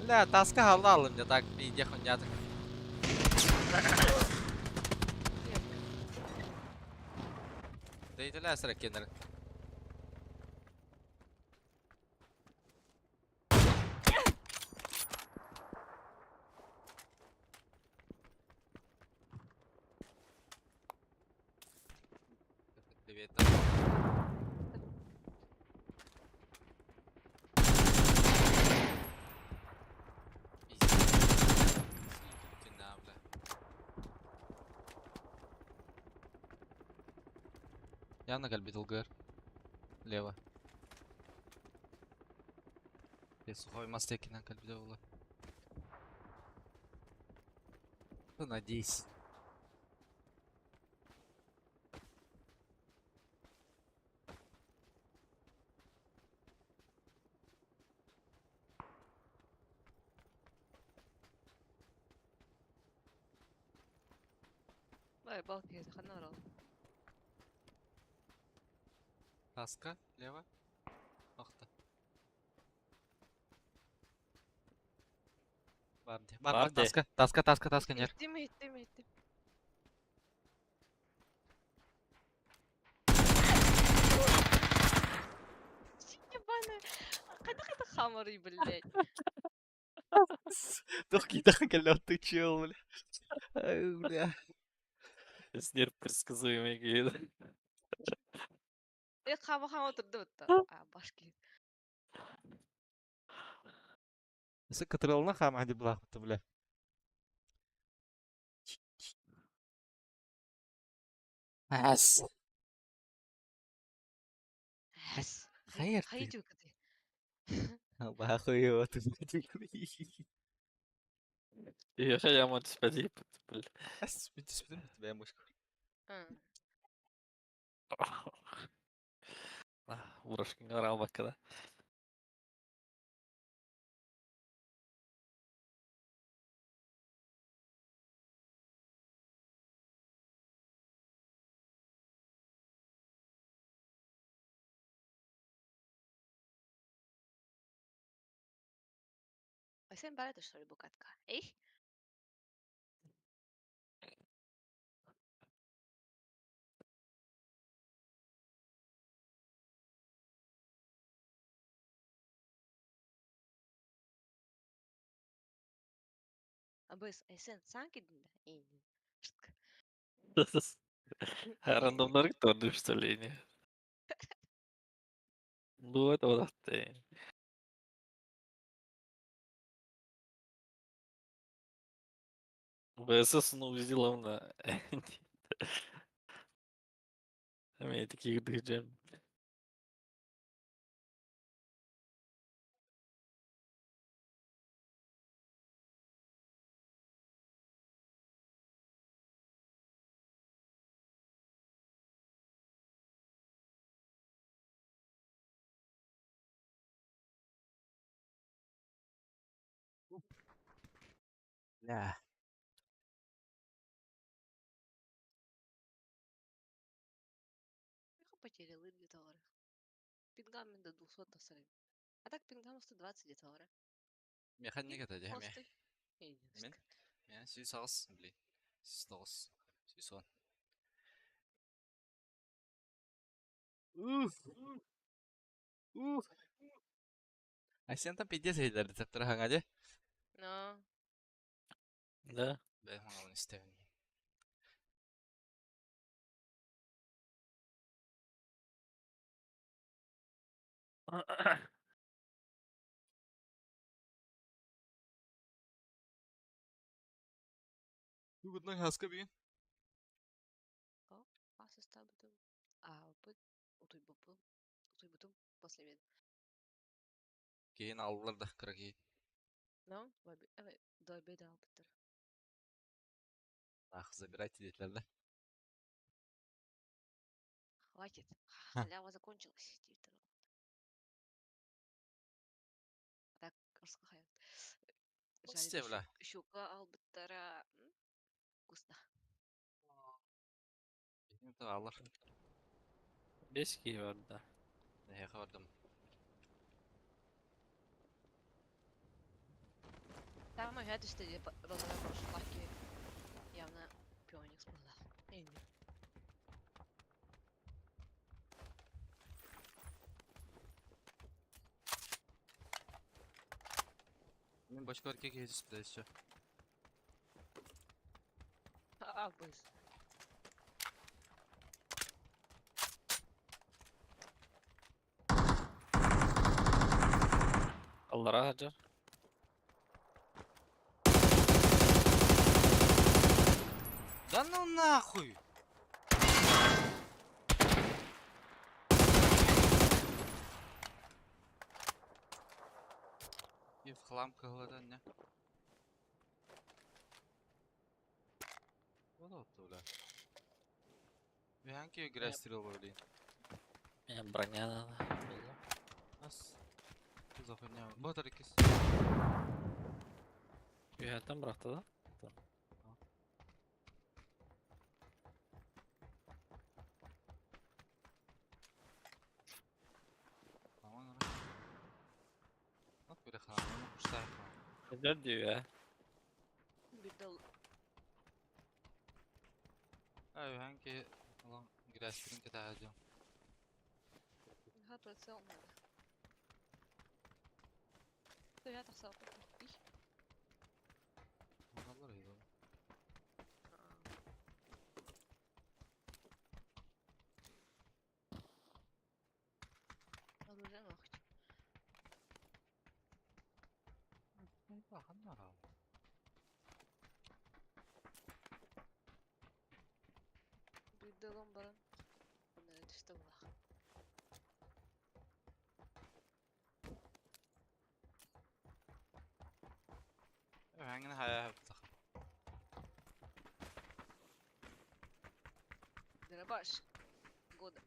Бля, таска халалым мне так, иди хуйня так. Да и для сракинер. Привет. Явно кальбит ЛГР. Лево. Сухой мастекина кальбит было. Ну, надеюсь. Бай, балки, ханарал. Таска, лево. Охта. Бар, бар, бар, таска, таска, таска, таска, нер. Иттим, иттим, иттим. Ебаная. Кайда хамары, блядь. Тух кида ты чел, бля. Бля. Снер предсказуемый гейд. Э, хама хама турду бутта. А, башки. Сы кытырылна хама ди блах, бля. Ас. Әс. Хайыр Хайыр ты. ты. Бахуй, ты. Я я түспәди, бля. Ас, түспәдем бе мушка. Урашкин каралбакка да. Айсен бары что ли букатка. Эй. Абыс, Айсен, сан кидин да? Эй. Рандомнар торду что ли не? Ну это вот ты. ВСС ну взяла Ами таких дыджем. Бля. Потеряли где-то Пингам до 200 тасырын. А так пингам 120 где-то ора. Механик это де. Мен? Мен сүйс ағыз, бли. Сүйс тоғыз. Сүйс он. Уф. Уф. А сен там пиздец рецептор хаңа де? Но. Да. Бэйэм аналын истэбин. Бүгүннэн хаска бүгүн? Хас ыстаабытым, аһаабыппыт, утуйбуппун, утуйбутум после обеда. Киһин аллар да кыра киһи. Но до обеда аалбыттар. Ах, забирайте диэтилэр да. Хватит, халява закончилась диэбиттэр. Так, Сте, бля. Щука аалбыттара вкусно. Аллар. Бес киһи бар да. Эһиэхэ бардым. Там опять что ли прошлаки явно пионикс была. Или. Мин бочкалар киһи түспүтэ еще. А, быс. Аллара хаджар. Да ну нахуй! И в хлам кыһылыдан не? Вот бля. Биһанки грязь стрел блин. Мне броня надо. Ас. Что за хуйня? Ботар икис. Үһәттен бырахты да? Tamam ora. Bak böyle хлам, kuşlar хлам. Эдер дию Бирдал Ay hangi lan грязь стрим кете ха прицел надо. Я тахса курдук. Adamlar iyi oğlum. Оружие нахуй. Ханна abi. Бирдалом баран. Оны түстө булах. Hangini haya yaptık. Дробаш. Года.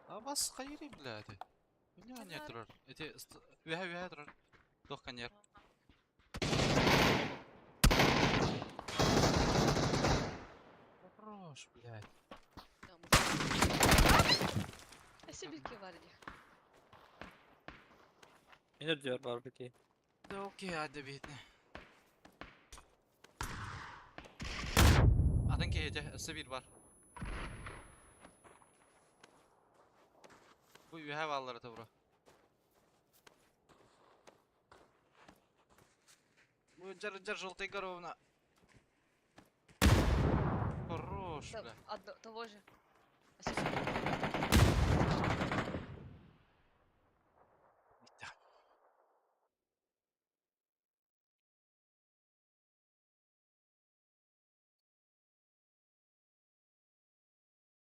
А бас хайри блядь. Не не турар. Эти веха веха турар. Дох коньяр. Хорош, блядь. Сибирки варили. Эдер дию барбеки. Да окей, hadi bitne. Adın ki bir var. Bu ühe valları da bura. Bu жар жар желтый коровна. Хорош, бля. Одно, того же. Bitti.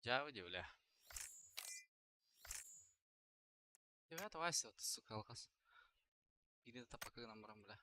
Жабы бля. Ребята, Вася, вот, сука, алкас. Или тапакы нам бля.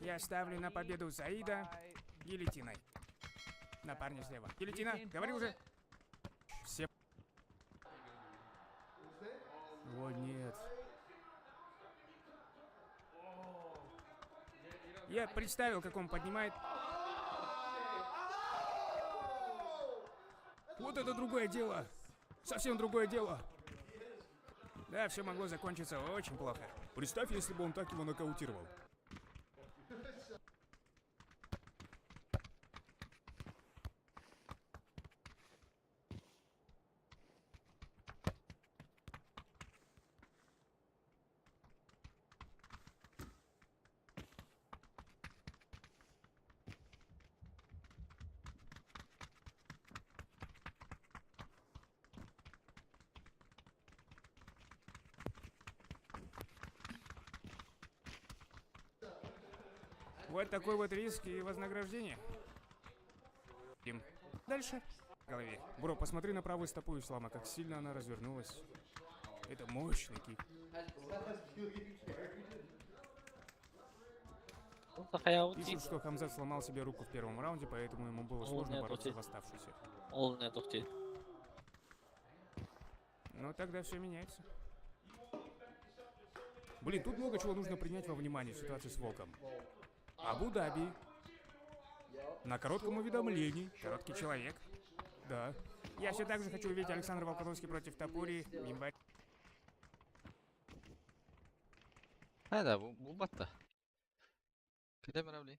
Я ставлю на победу Заида гильотиной. На парня слева. Гильотина, говори уже. Все. О, нет. Я представил, как он поднимает... Вот это другое дело! Совсем другое дело! Да, все могло закончиться очень плохо. Представь, если бы он так его нокаутировал. Вот такой вот риск и вознаграждение. Им. Дальше. В голове. Бро, посмотри на правую стопу Ислама, как сильно она развернулась. Это мощный кик. Хайа Пишут, что Хамзат сломал себе руку в первом раунде, поэтому ему было Ол сложно нет, бороться вот в оставшихся. Ол не тохти. Но тогда все меняется. Блин, тут много чего нужно принять во внимание в ситуации с Волком. Абу-Даби. На коротком уведомлении. Короткий человек. Да. Я все так же хочу увидеть Александра Волконовский против Топури в январе. Хайда, булбатта. Киде мравли.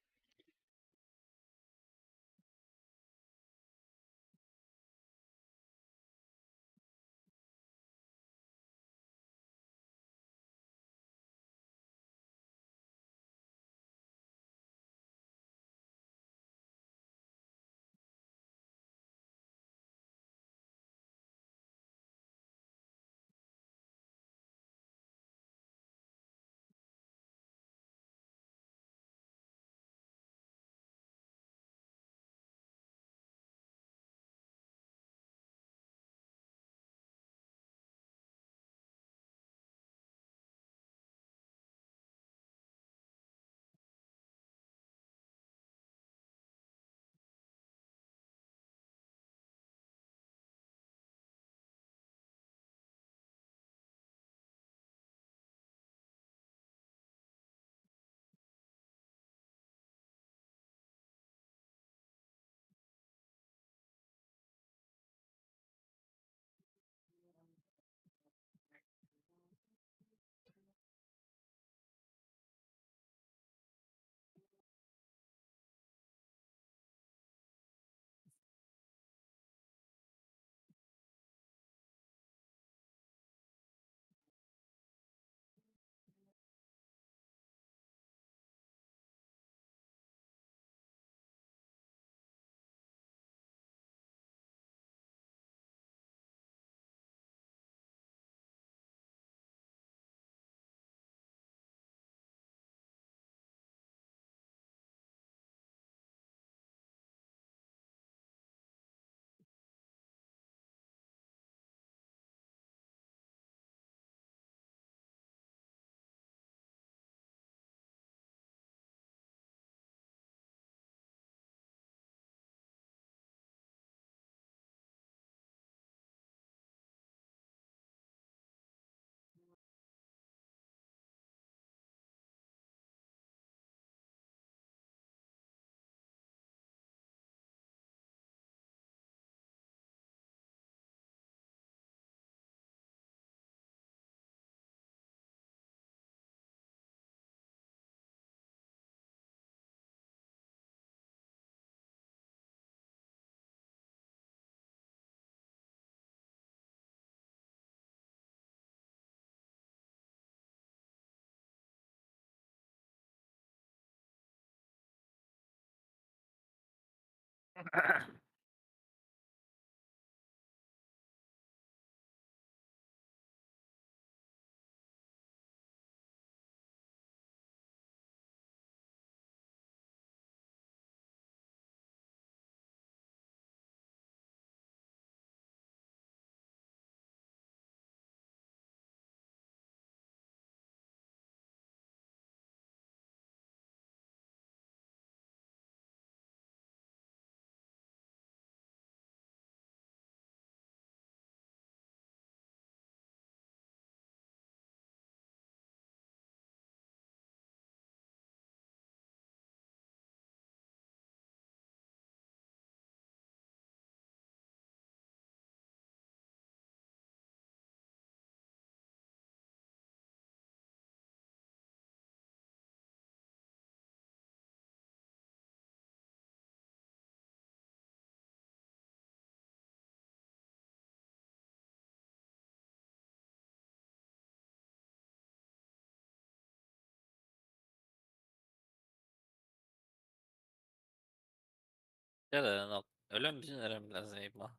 Дьэ, но өлөн бүтүн эрэн бля заебал.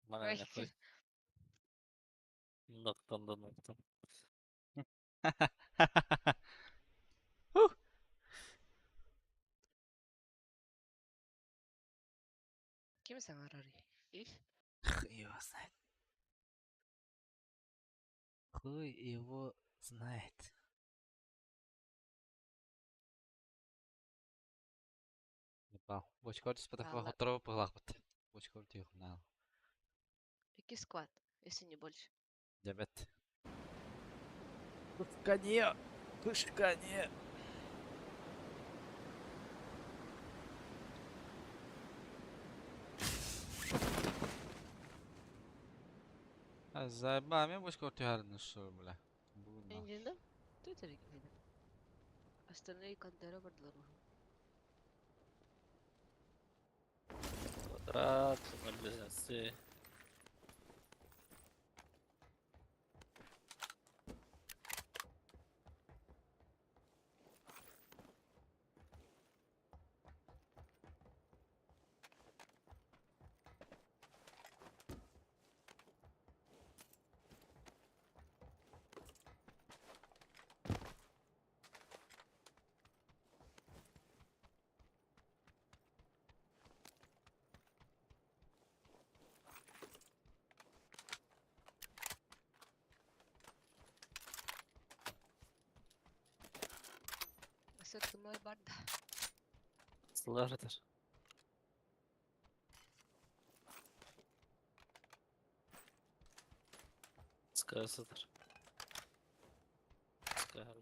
Мана Ой. нахуй. Ноктон да ноктон. Huh. Ким саҥарарый? Их? Хуй его знает. Хуй его знает. Ебал. Бочкор түспэтэх Хаалла. хотторо быһылаахпыт. Бочкор тиэхунаа. Икки сквад, если не больше. Дебет. В коне! В коне! Заебал, мен бочкор түһәрін ұшы, бля. Бүгін нах. Инженер? Твиттере киирдим. Остальные контора бардылар уже. Квадрат, на близнецы. Сыртымай барда. Сылардыр. Скасыдыр. Скаля.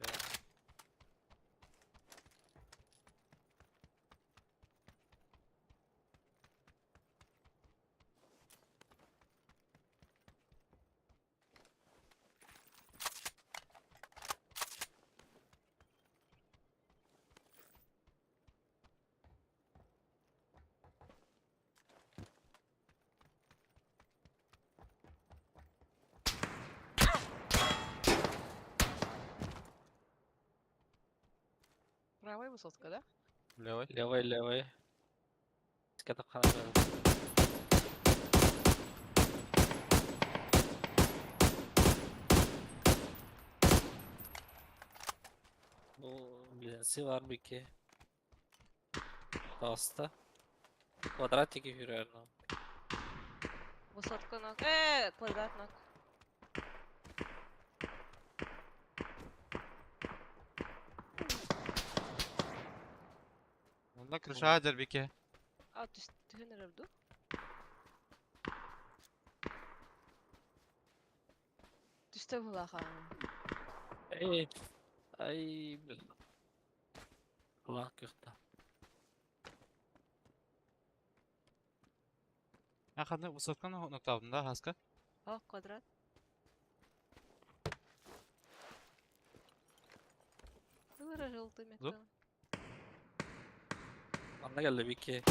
Правая высотка, да? Левой. Левый, левый. Скатапхана. Бу близнецы бар бики. Таста. Квадратики хүрэр. Высотка ног. Квадрат ног. Онда крыша дербике. А, то есть ты не Түстэ булаха. Эй, ай, блин. Кулак көхтө. А ханы высотканы ноктабын да, хаска? О, квадрат. Выбора желтый Зуб? метка. Манна келди бики.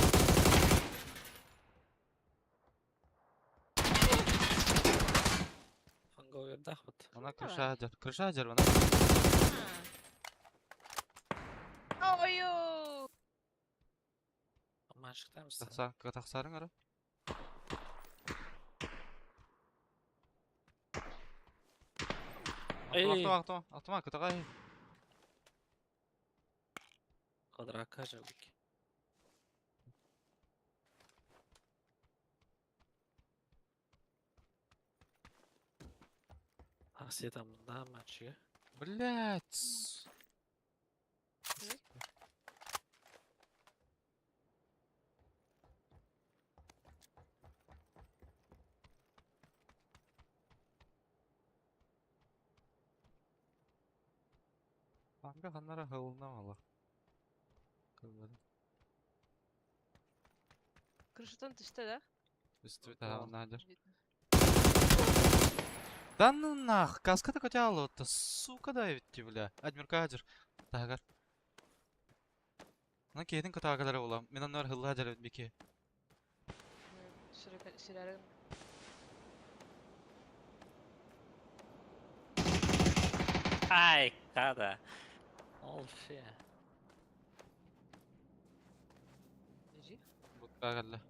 Фанго бердах бут. Она Давай. крыша дер. Крыша дер, она. Ой-ой! Машыктамсы. Тахса, тахсарың ара. Эй. Автома, автома, автома, кытагай. Квадратка жа бики. Аксия мында матчы. Блять. Анга ханнара хылына мала. Кылбады. Крышатан түстэ, да? Үстү тахана дер. Видно. Да ну нах, каска так хотела, сука да ведь, бля. Адмирка адер. Тагар. На кейдин катагалар ола. Мен аннар хылла дер бики. Сүрәрен. Ай, када. Ол ше. Лежи. Кэллэ.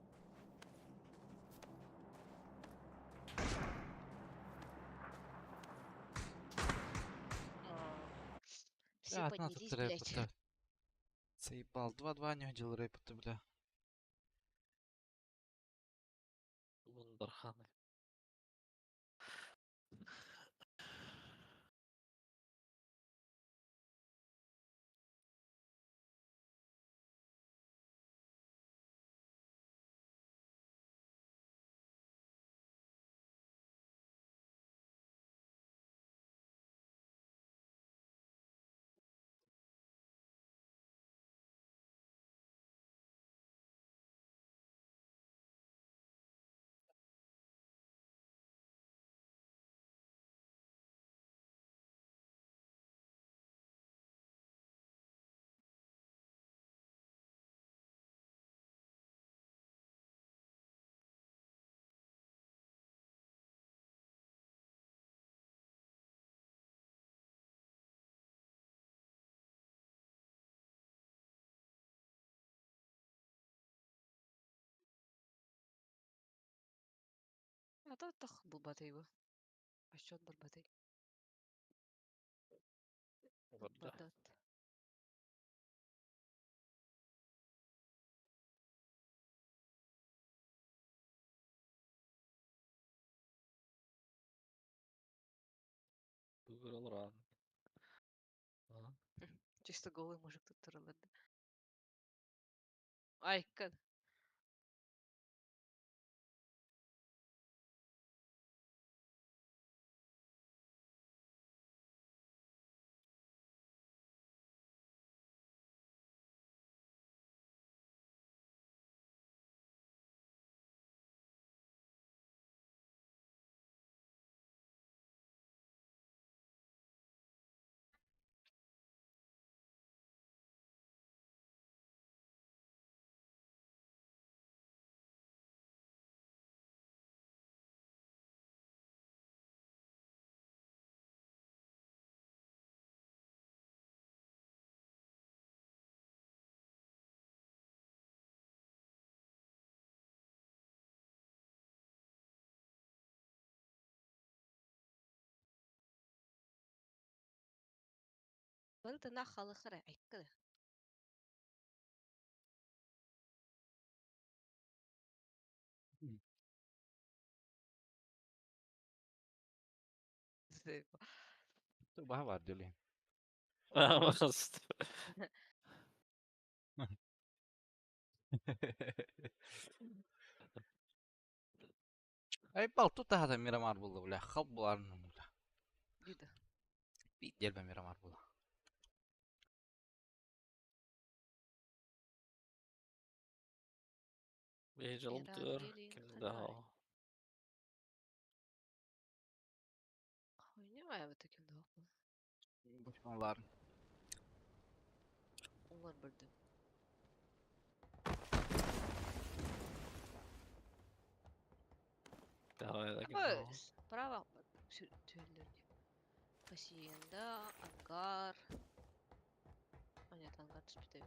Все Бля, надо поднялись, блядь. репота. Заебал. 2-2 не хотел репота, бля. Вундарханы. А то тах булбатый его. А счет барбатый. Барда. Бадат. Выиграл ран. А? Чисто голый мужик тут туралады. Ай, кад. Барыта на халыхара. Ай, кад. Баха бар дели. Просто. Ай, бал, тут тахата Мирамар булды, бля. Хал буларын, бля. Бида. Бит дербе Мирамар булды. Бейджалым Мира, төр, Белин, кимде Ханой. хал. Хуйня, вот таким да. Бочмаларын. Олар бирди. Давай, так и Справа түөллөргө. Пассиенда, ангар. А нет, ангар түспүтэ.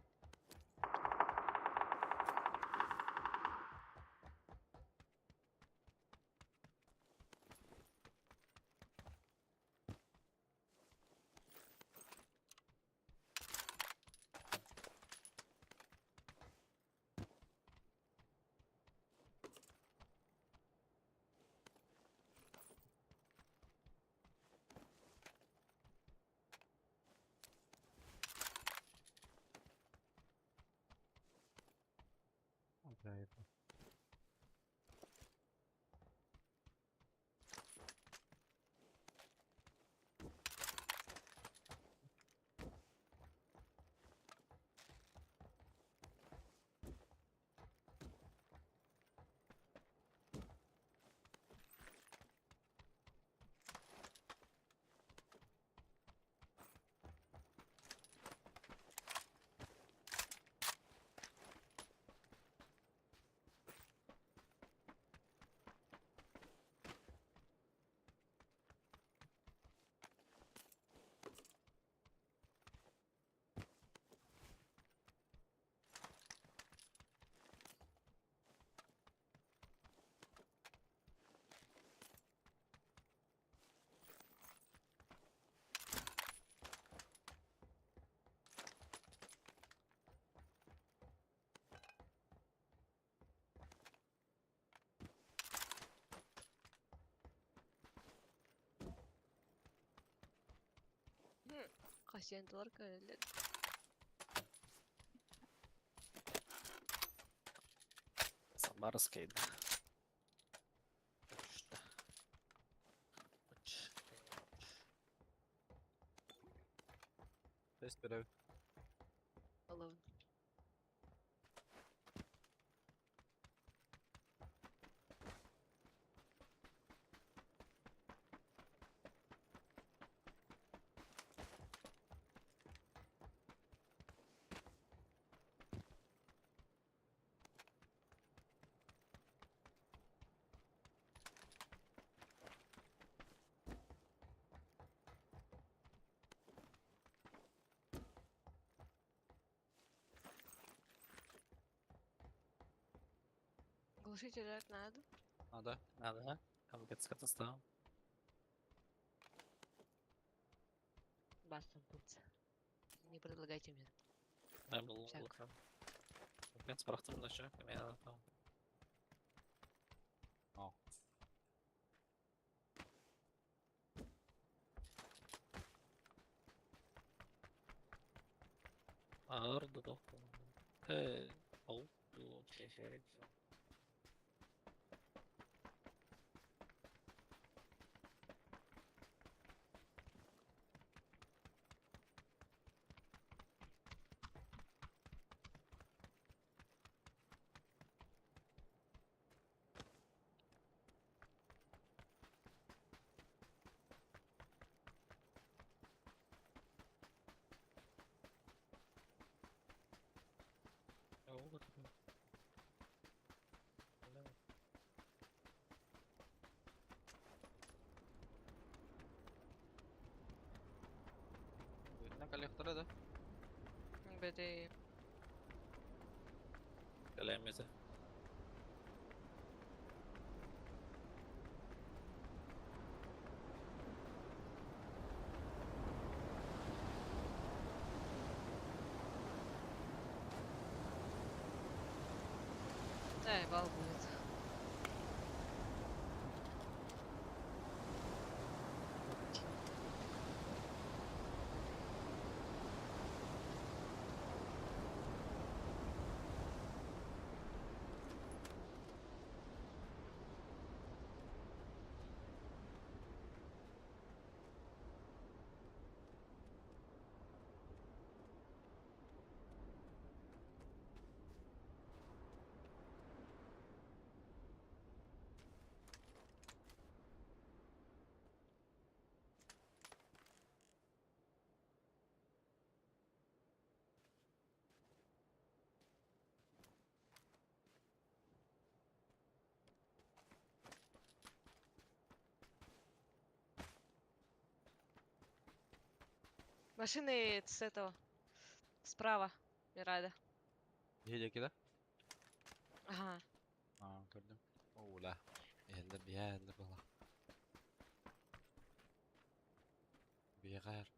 Асиенталар кэлэллэр. Самарская. Почта. Почта. Тест беребит. Алабын. Глушитель надо? Надо. Надо, Там ГЦК Бастом пыльца. Не предлагайте мне. Да, был Всяко. Опять барахтым да чак, мен там. О. Ağır da doktor. Э, ол, şey. Видно коллектора, да? Бэдэ. Кэлэммитэ. Да, и бал будет. Машины с этого. Справа. Мирада. Едеки, да? Ага. А, көрдүм. Оула. Эллер биэллер була. Бигар.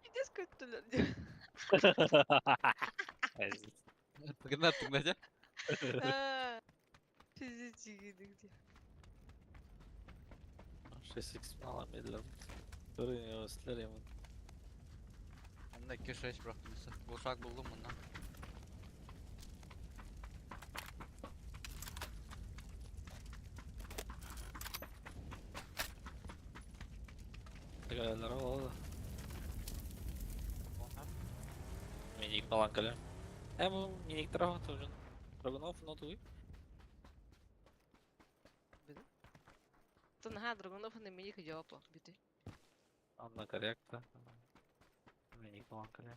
Пиздец, көттүлөр. Тыгынар тыгынар. Пиздец, где. 6x мала медленно. Көрүнү яман. Анда 2-6 bıraktım mesela. Boşak buldum bundan. Тыгалар ол. Миник балан кэлэ. Э бу миник трава тоже. Драгунов но туй. Тунха Драгунов на миник жопа. Бити. Анна корректа. Миник балан кэлэ.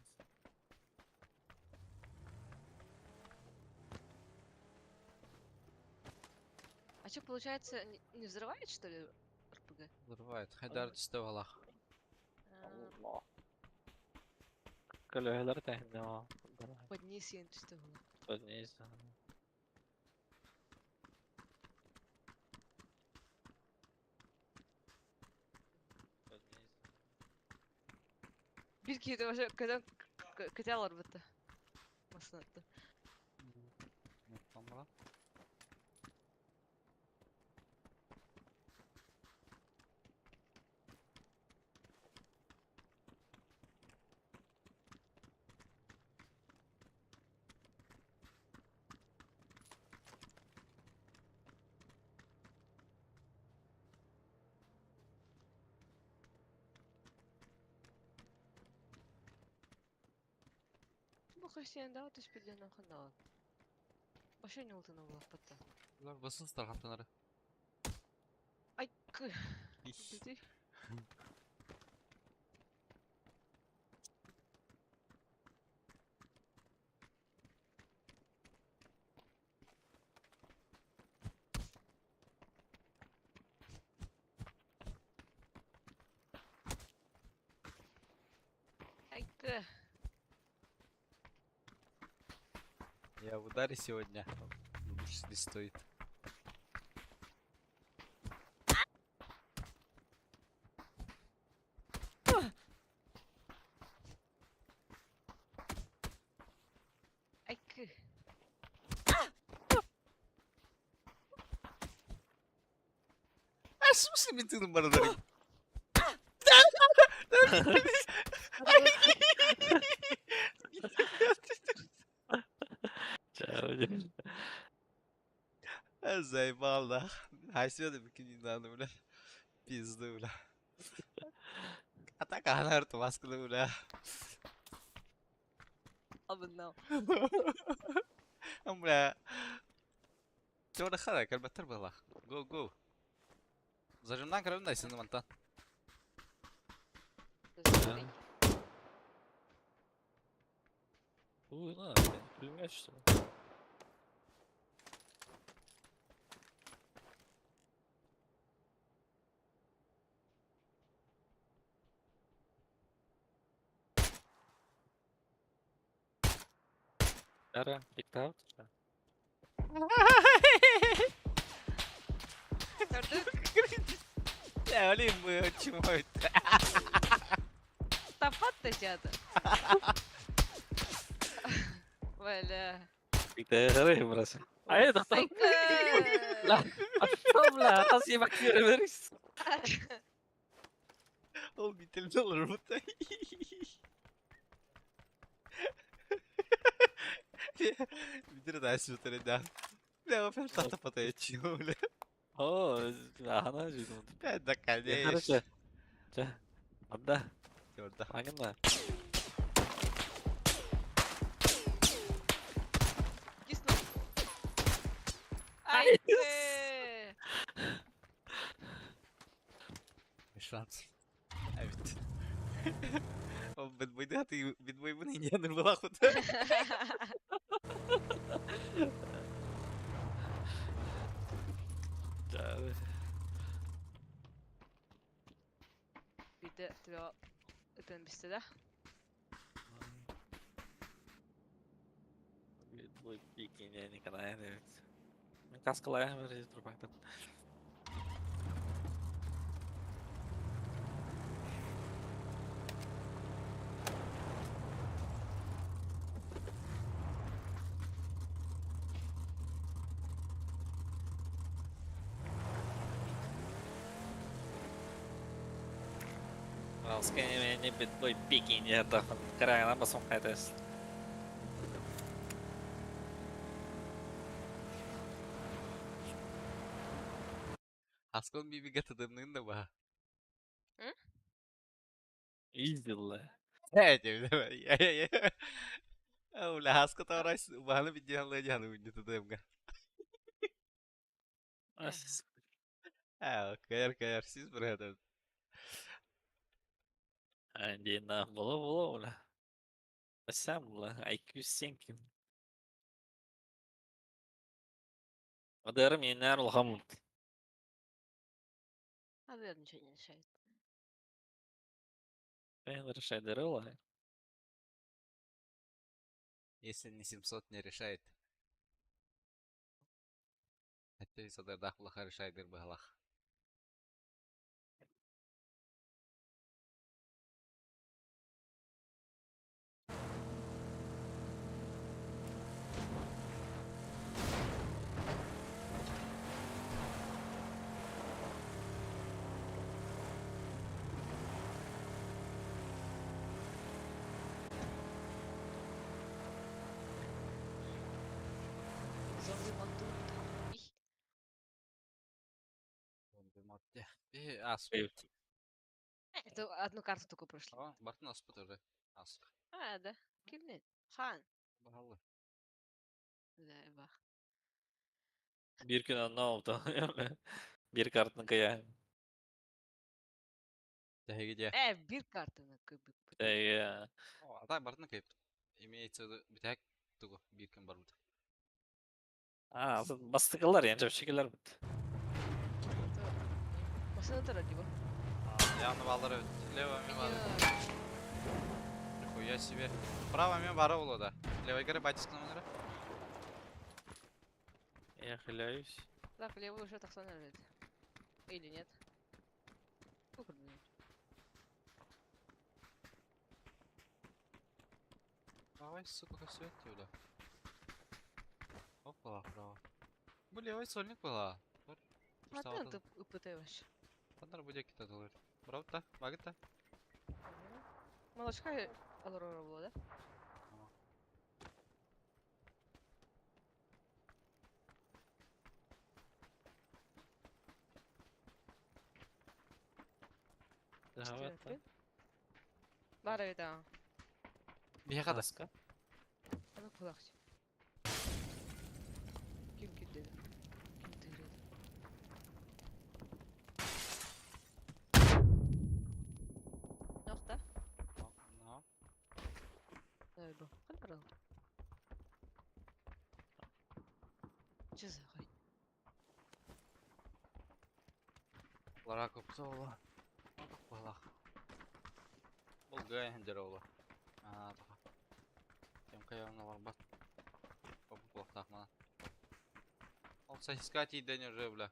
А что, получается, не взрывает, что ли, РПГ? Взрывает. Хайдар түсті балах. А, Көлөһөлөр тэһинне о. Поднеси что было. Поднес. Биир киһитэ вообще көтөн көтө олорбута. Массыынаттан. Тамара. Бу христиандаҕа түспүт ханнаҕын. Вообще не ултана булаппатта. Булар басын стархаптанары. Ай, кы. Дити. Ай, кы. Я в ударе сегодня. Лучше не стоит. Ай, кы. А в смысле мен тыным бародарым? Чэ, Заебал, да. А сегодня бикини надо, бля. Пизду, бля. А так она рту масканы, бля. Абыннау. Бля. Чего хара, кальбатыр была. Го, го. Зажимнан кырымдай сені мантан. Ой, на, пулемет, что ли? Ара, диктант, что ли? Я олим чмо это. Тапат жады. Бля. Диктант, брат. А это кто? Айка. Ла, а что, бля, раз я верис. Ол бителді олар бұта. Битер да сүтер да. Бля, во фер тата пата чего, бля. О, ана же. Да, да, конечно. Короче, чэ, анда, Орда. аңына. Кисно. Айка. Шанс. Evet. Ол бит бойды бит бой бұны не была худ. Чэ, Бите тебя это бисте да? бит бой пикине никогда не. Мен каскалайын бер турбактан. Алскай бит бой пикине дахын карагана басым кайтас. Аскон биби гатыдымның да ба. Издилла. Э, я я я. Бля, хаска тарайс, баханы бидян жаны уйды тыдымга. А, каяр каяр сиз брат. Андина бола бола бля. Сам бля, IQ 7. Адарым енер улхам. А наверное, ничего не решает. Решает дырыла. Если не 700 не решает. Хотя и садардах плохо решает дырбалах. Биһи ааспыт. Это одну карту только прошли. Aa, Бартын ааспыт уже. Ааспыт. А, да. Кимнен? Хан. Баһалла. Да, бах. Биир күн онно oldu. Биир картаны кыйа. Тэһиги дьэ. Биир картаны көбүк. Э, О, ата бартын кыйыппыт. Имеется в виду бүтэһик тугу биир күн барбыт. А, бастыкылар yani чэпчэкилэр бит. Машина тұра дейбі. Явно баллар өт. Лево мен бар. Нихуя себе. Право мен бара боло да. Левой көрө батиска номера. Я хиляюсь. Так, левый уже тахсан әлі. Или нет? Сколько блин? Давай, сука, косет бля. Опа, право. Бу левый сольник была. А ты упытаешь. Ханнар будет кита доллар. Правда? Багыта? Молочка Алрора была, да? Давай. Бара это. Бияқада. Аска. Аны кулак. Ким ким dedi? Ким тырыды? Нокта. Но. Ой, бу. Кан барал. Чызы хай. Лара көпсө ола. Балах. Бұл гай хендер ола. А, таха. Темка явно барбат. Бу кулактах мана. Ол сосиска тииден уже, бля.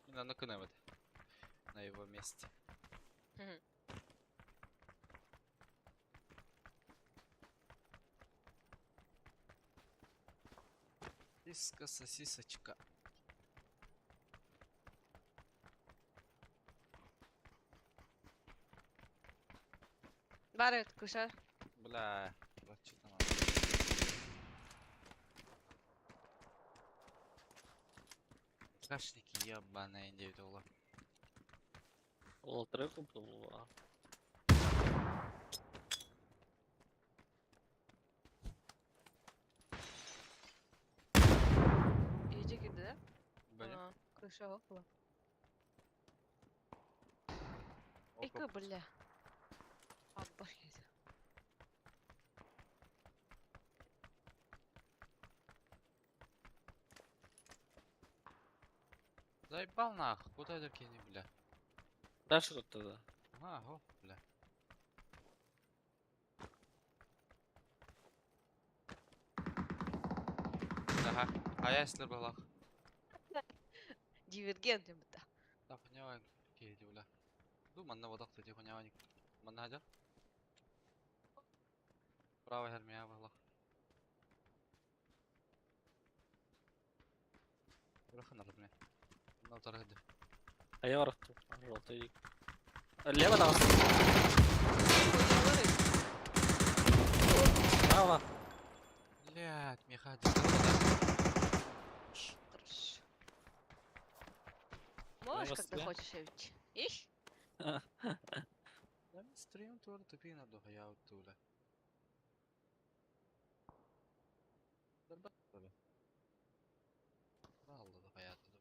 И на накынывает. На его месте. Сиска, сосисочка. Бара кыша. Бля, вот что там. Кашники ебаные девять ола. Ол трек был. Иди киди, да? Бля. А, Крыша около. Эка, бля. Аббаш киди. Заебал нах, куда это кини, бля? Дальше тут тогда. Ага, го, бля. Ага, а я если была. Дивергент да. Да, поняла, киди, бля. Ду, манна вода, кстати, поняла, ник. Манна хадя? Право, хермия была. Руха на родне. На вторых. А я барахту. Желтый. Лево там. Право. Блядь, меха. Хорошо. Можешь, когда Москве. хочешь, Эвич. Их? Да, стрим тоже тупи на духа, я вот туля. Балла да хаятı dur.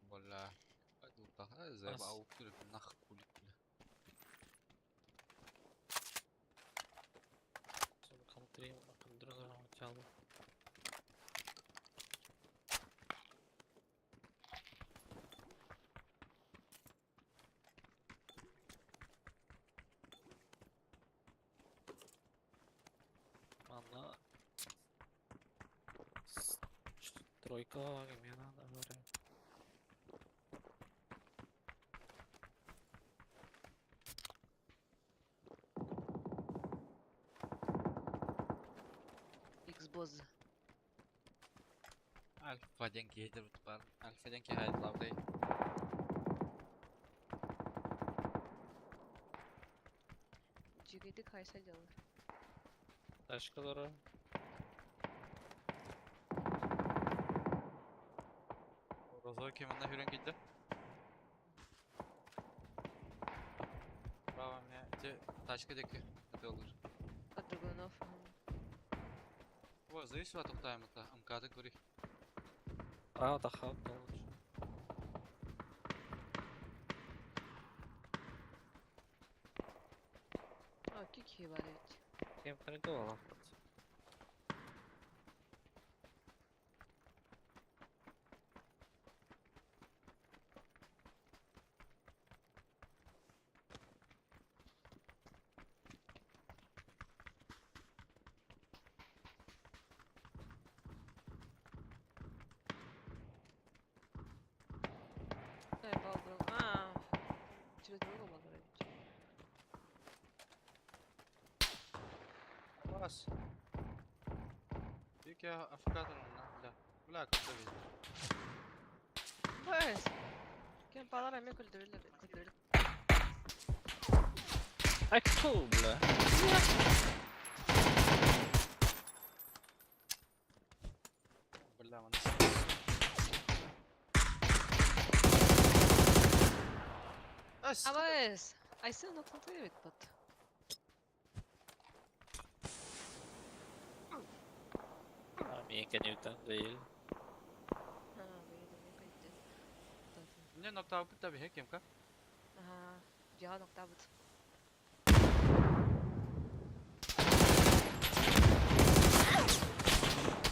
Бля. Ас. Нах кулик, бля. Контроль Манна тройка именно говорю. Xbox. Альфа диэн киһи баар. Альфа диэн киһи айыллаабытай. Үчүгэйдик хайса дьаллар. Тачкалара. Розовый ким манна хүрэн киирдэ. Браво мне. Те тачка диэки ытыалыыр. От Драгунов. Ой, зависит от тайма-то. МК-ты говори. А, да хаб, да лучше. А, кики валить. Кем придумал? Да, я балдал. А, через друга балдал. Бас. Дикий африкатор, бля. Бля, как видишь. Бэс. Кем балар эме күлдүрүлөр, күлдүрүл. Ай, фу, бля. Бля, он... Ас! Абэс. Айсын нокнутый бит бат. А, меня конютан değil. А, бэйдэ мен Мне ноктау бит таби хекем ка? Ага, жаха ноктабыт.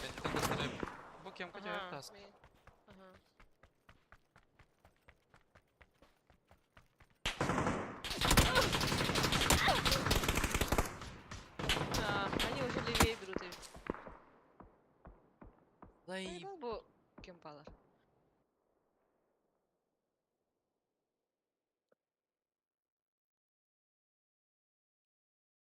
Кенттен көстөрөм. Бу кем ка жайып тас. Ага. А, они уже левее берут. Дай Заебал бу кем балар.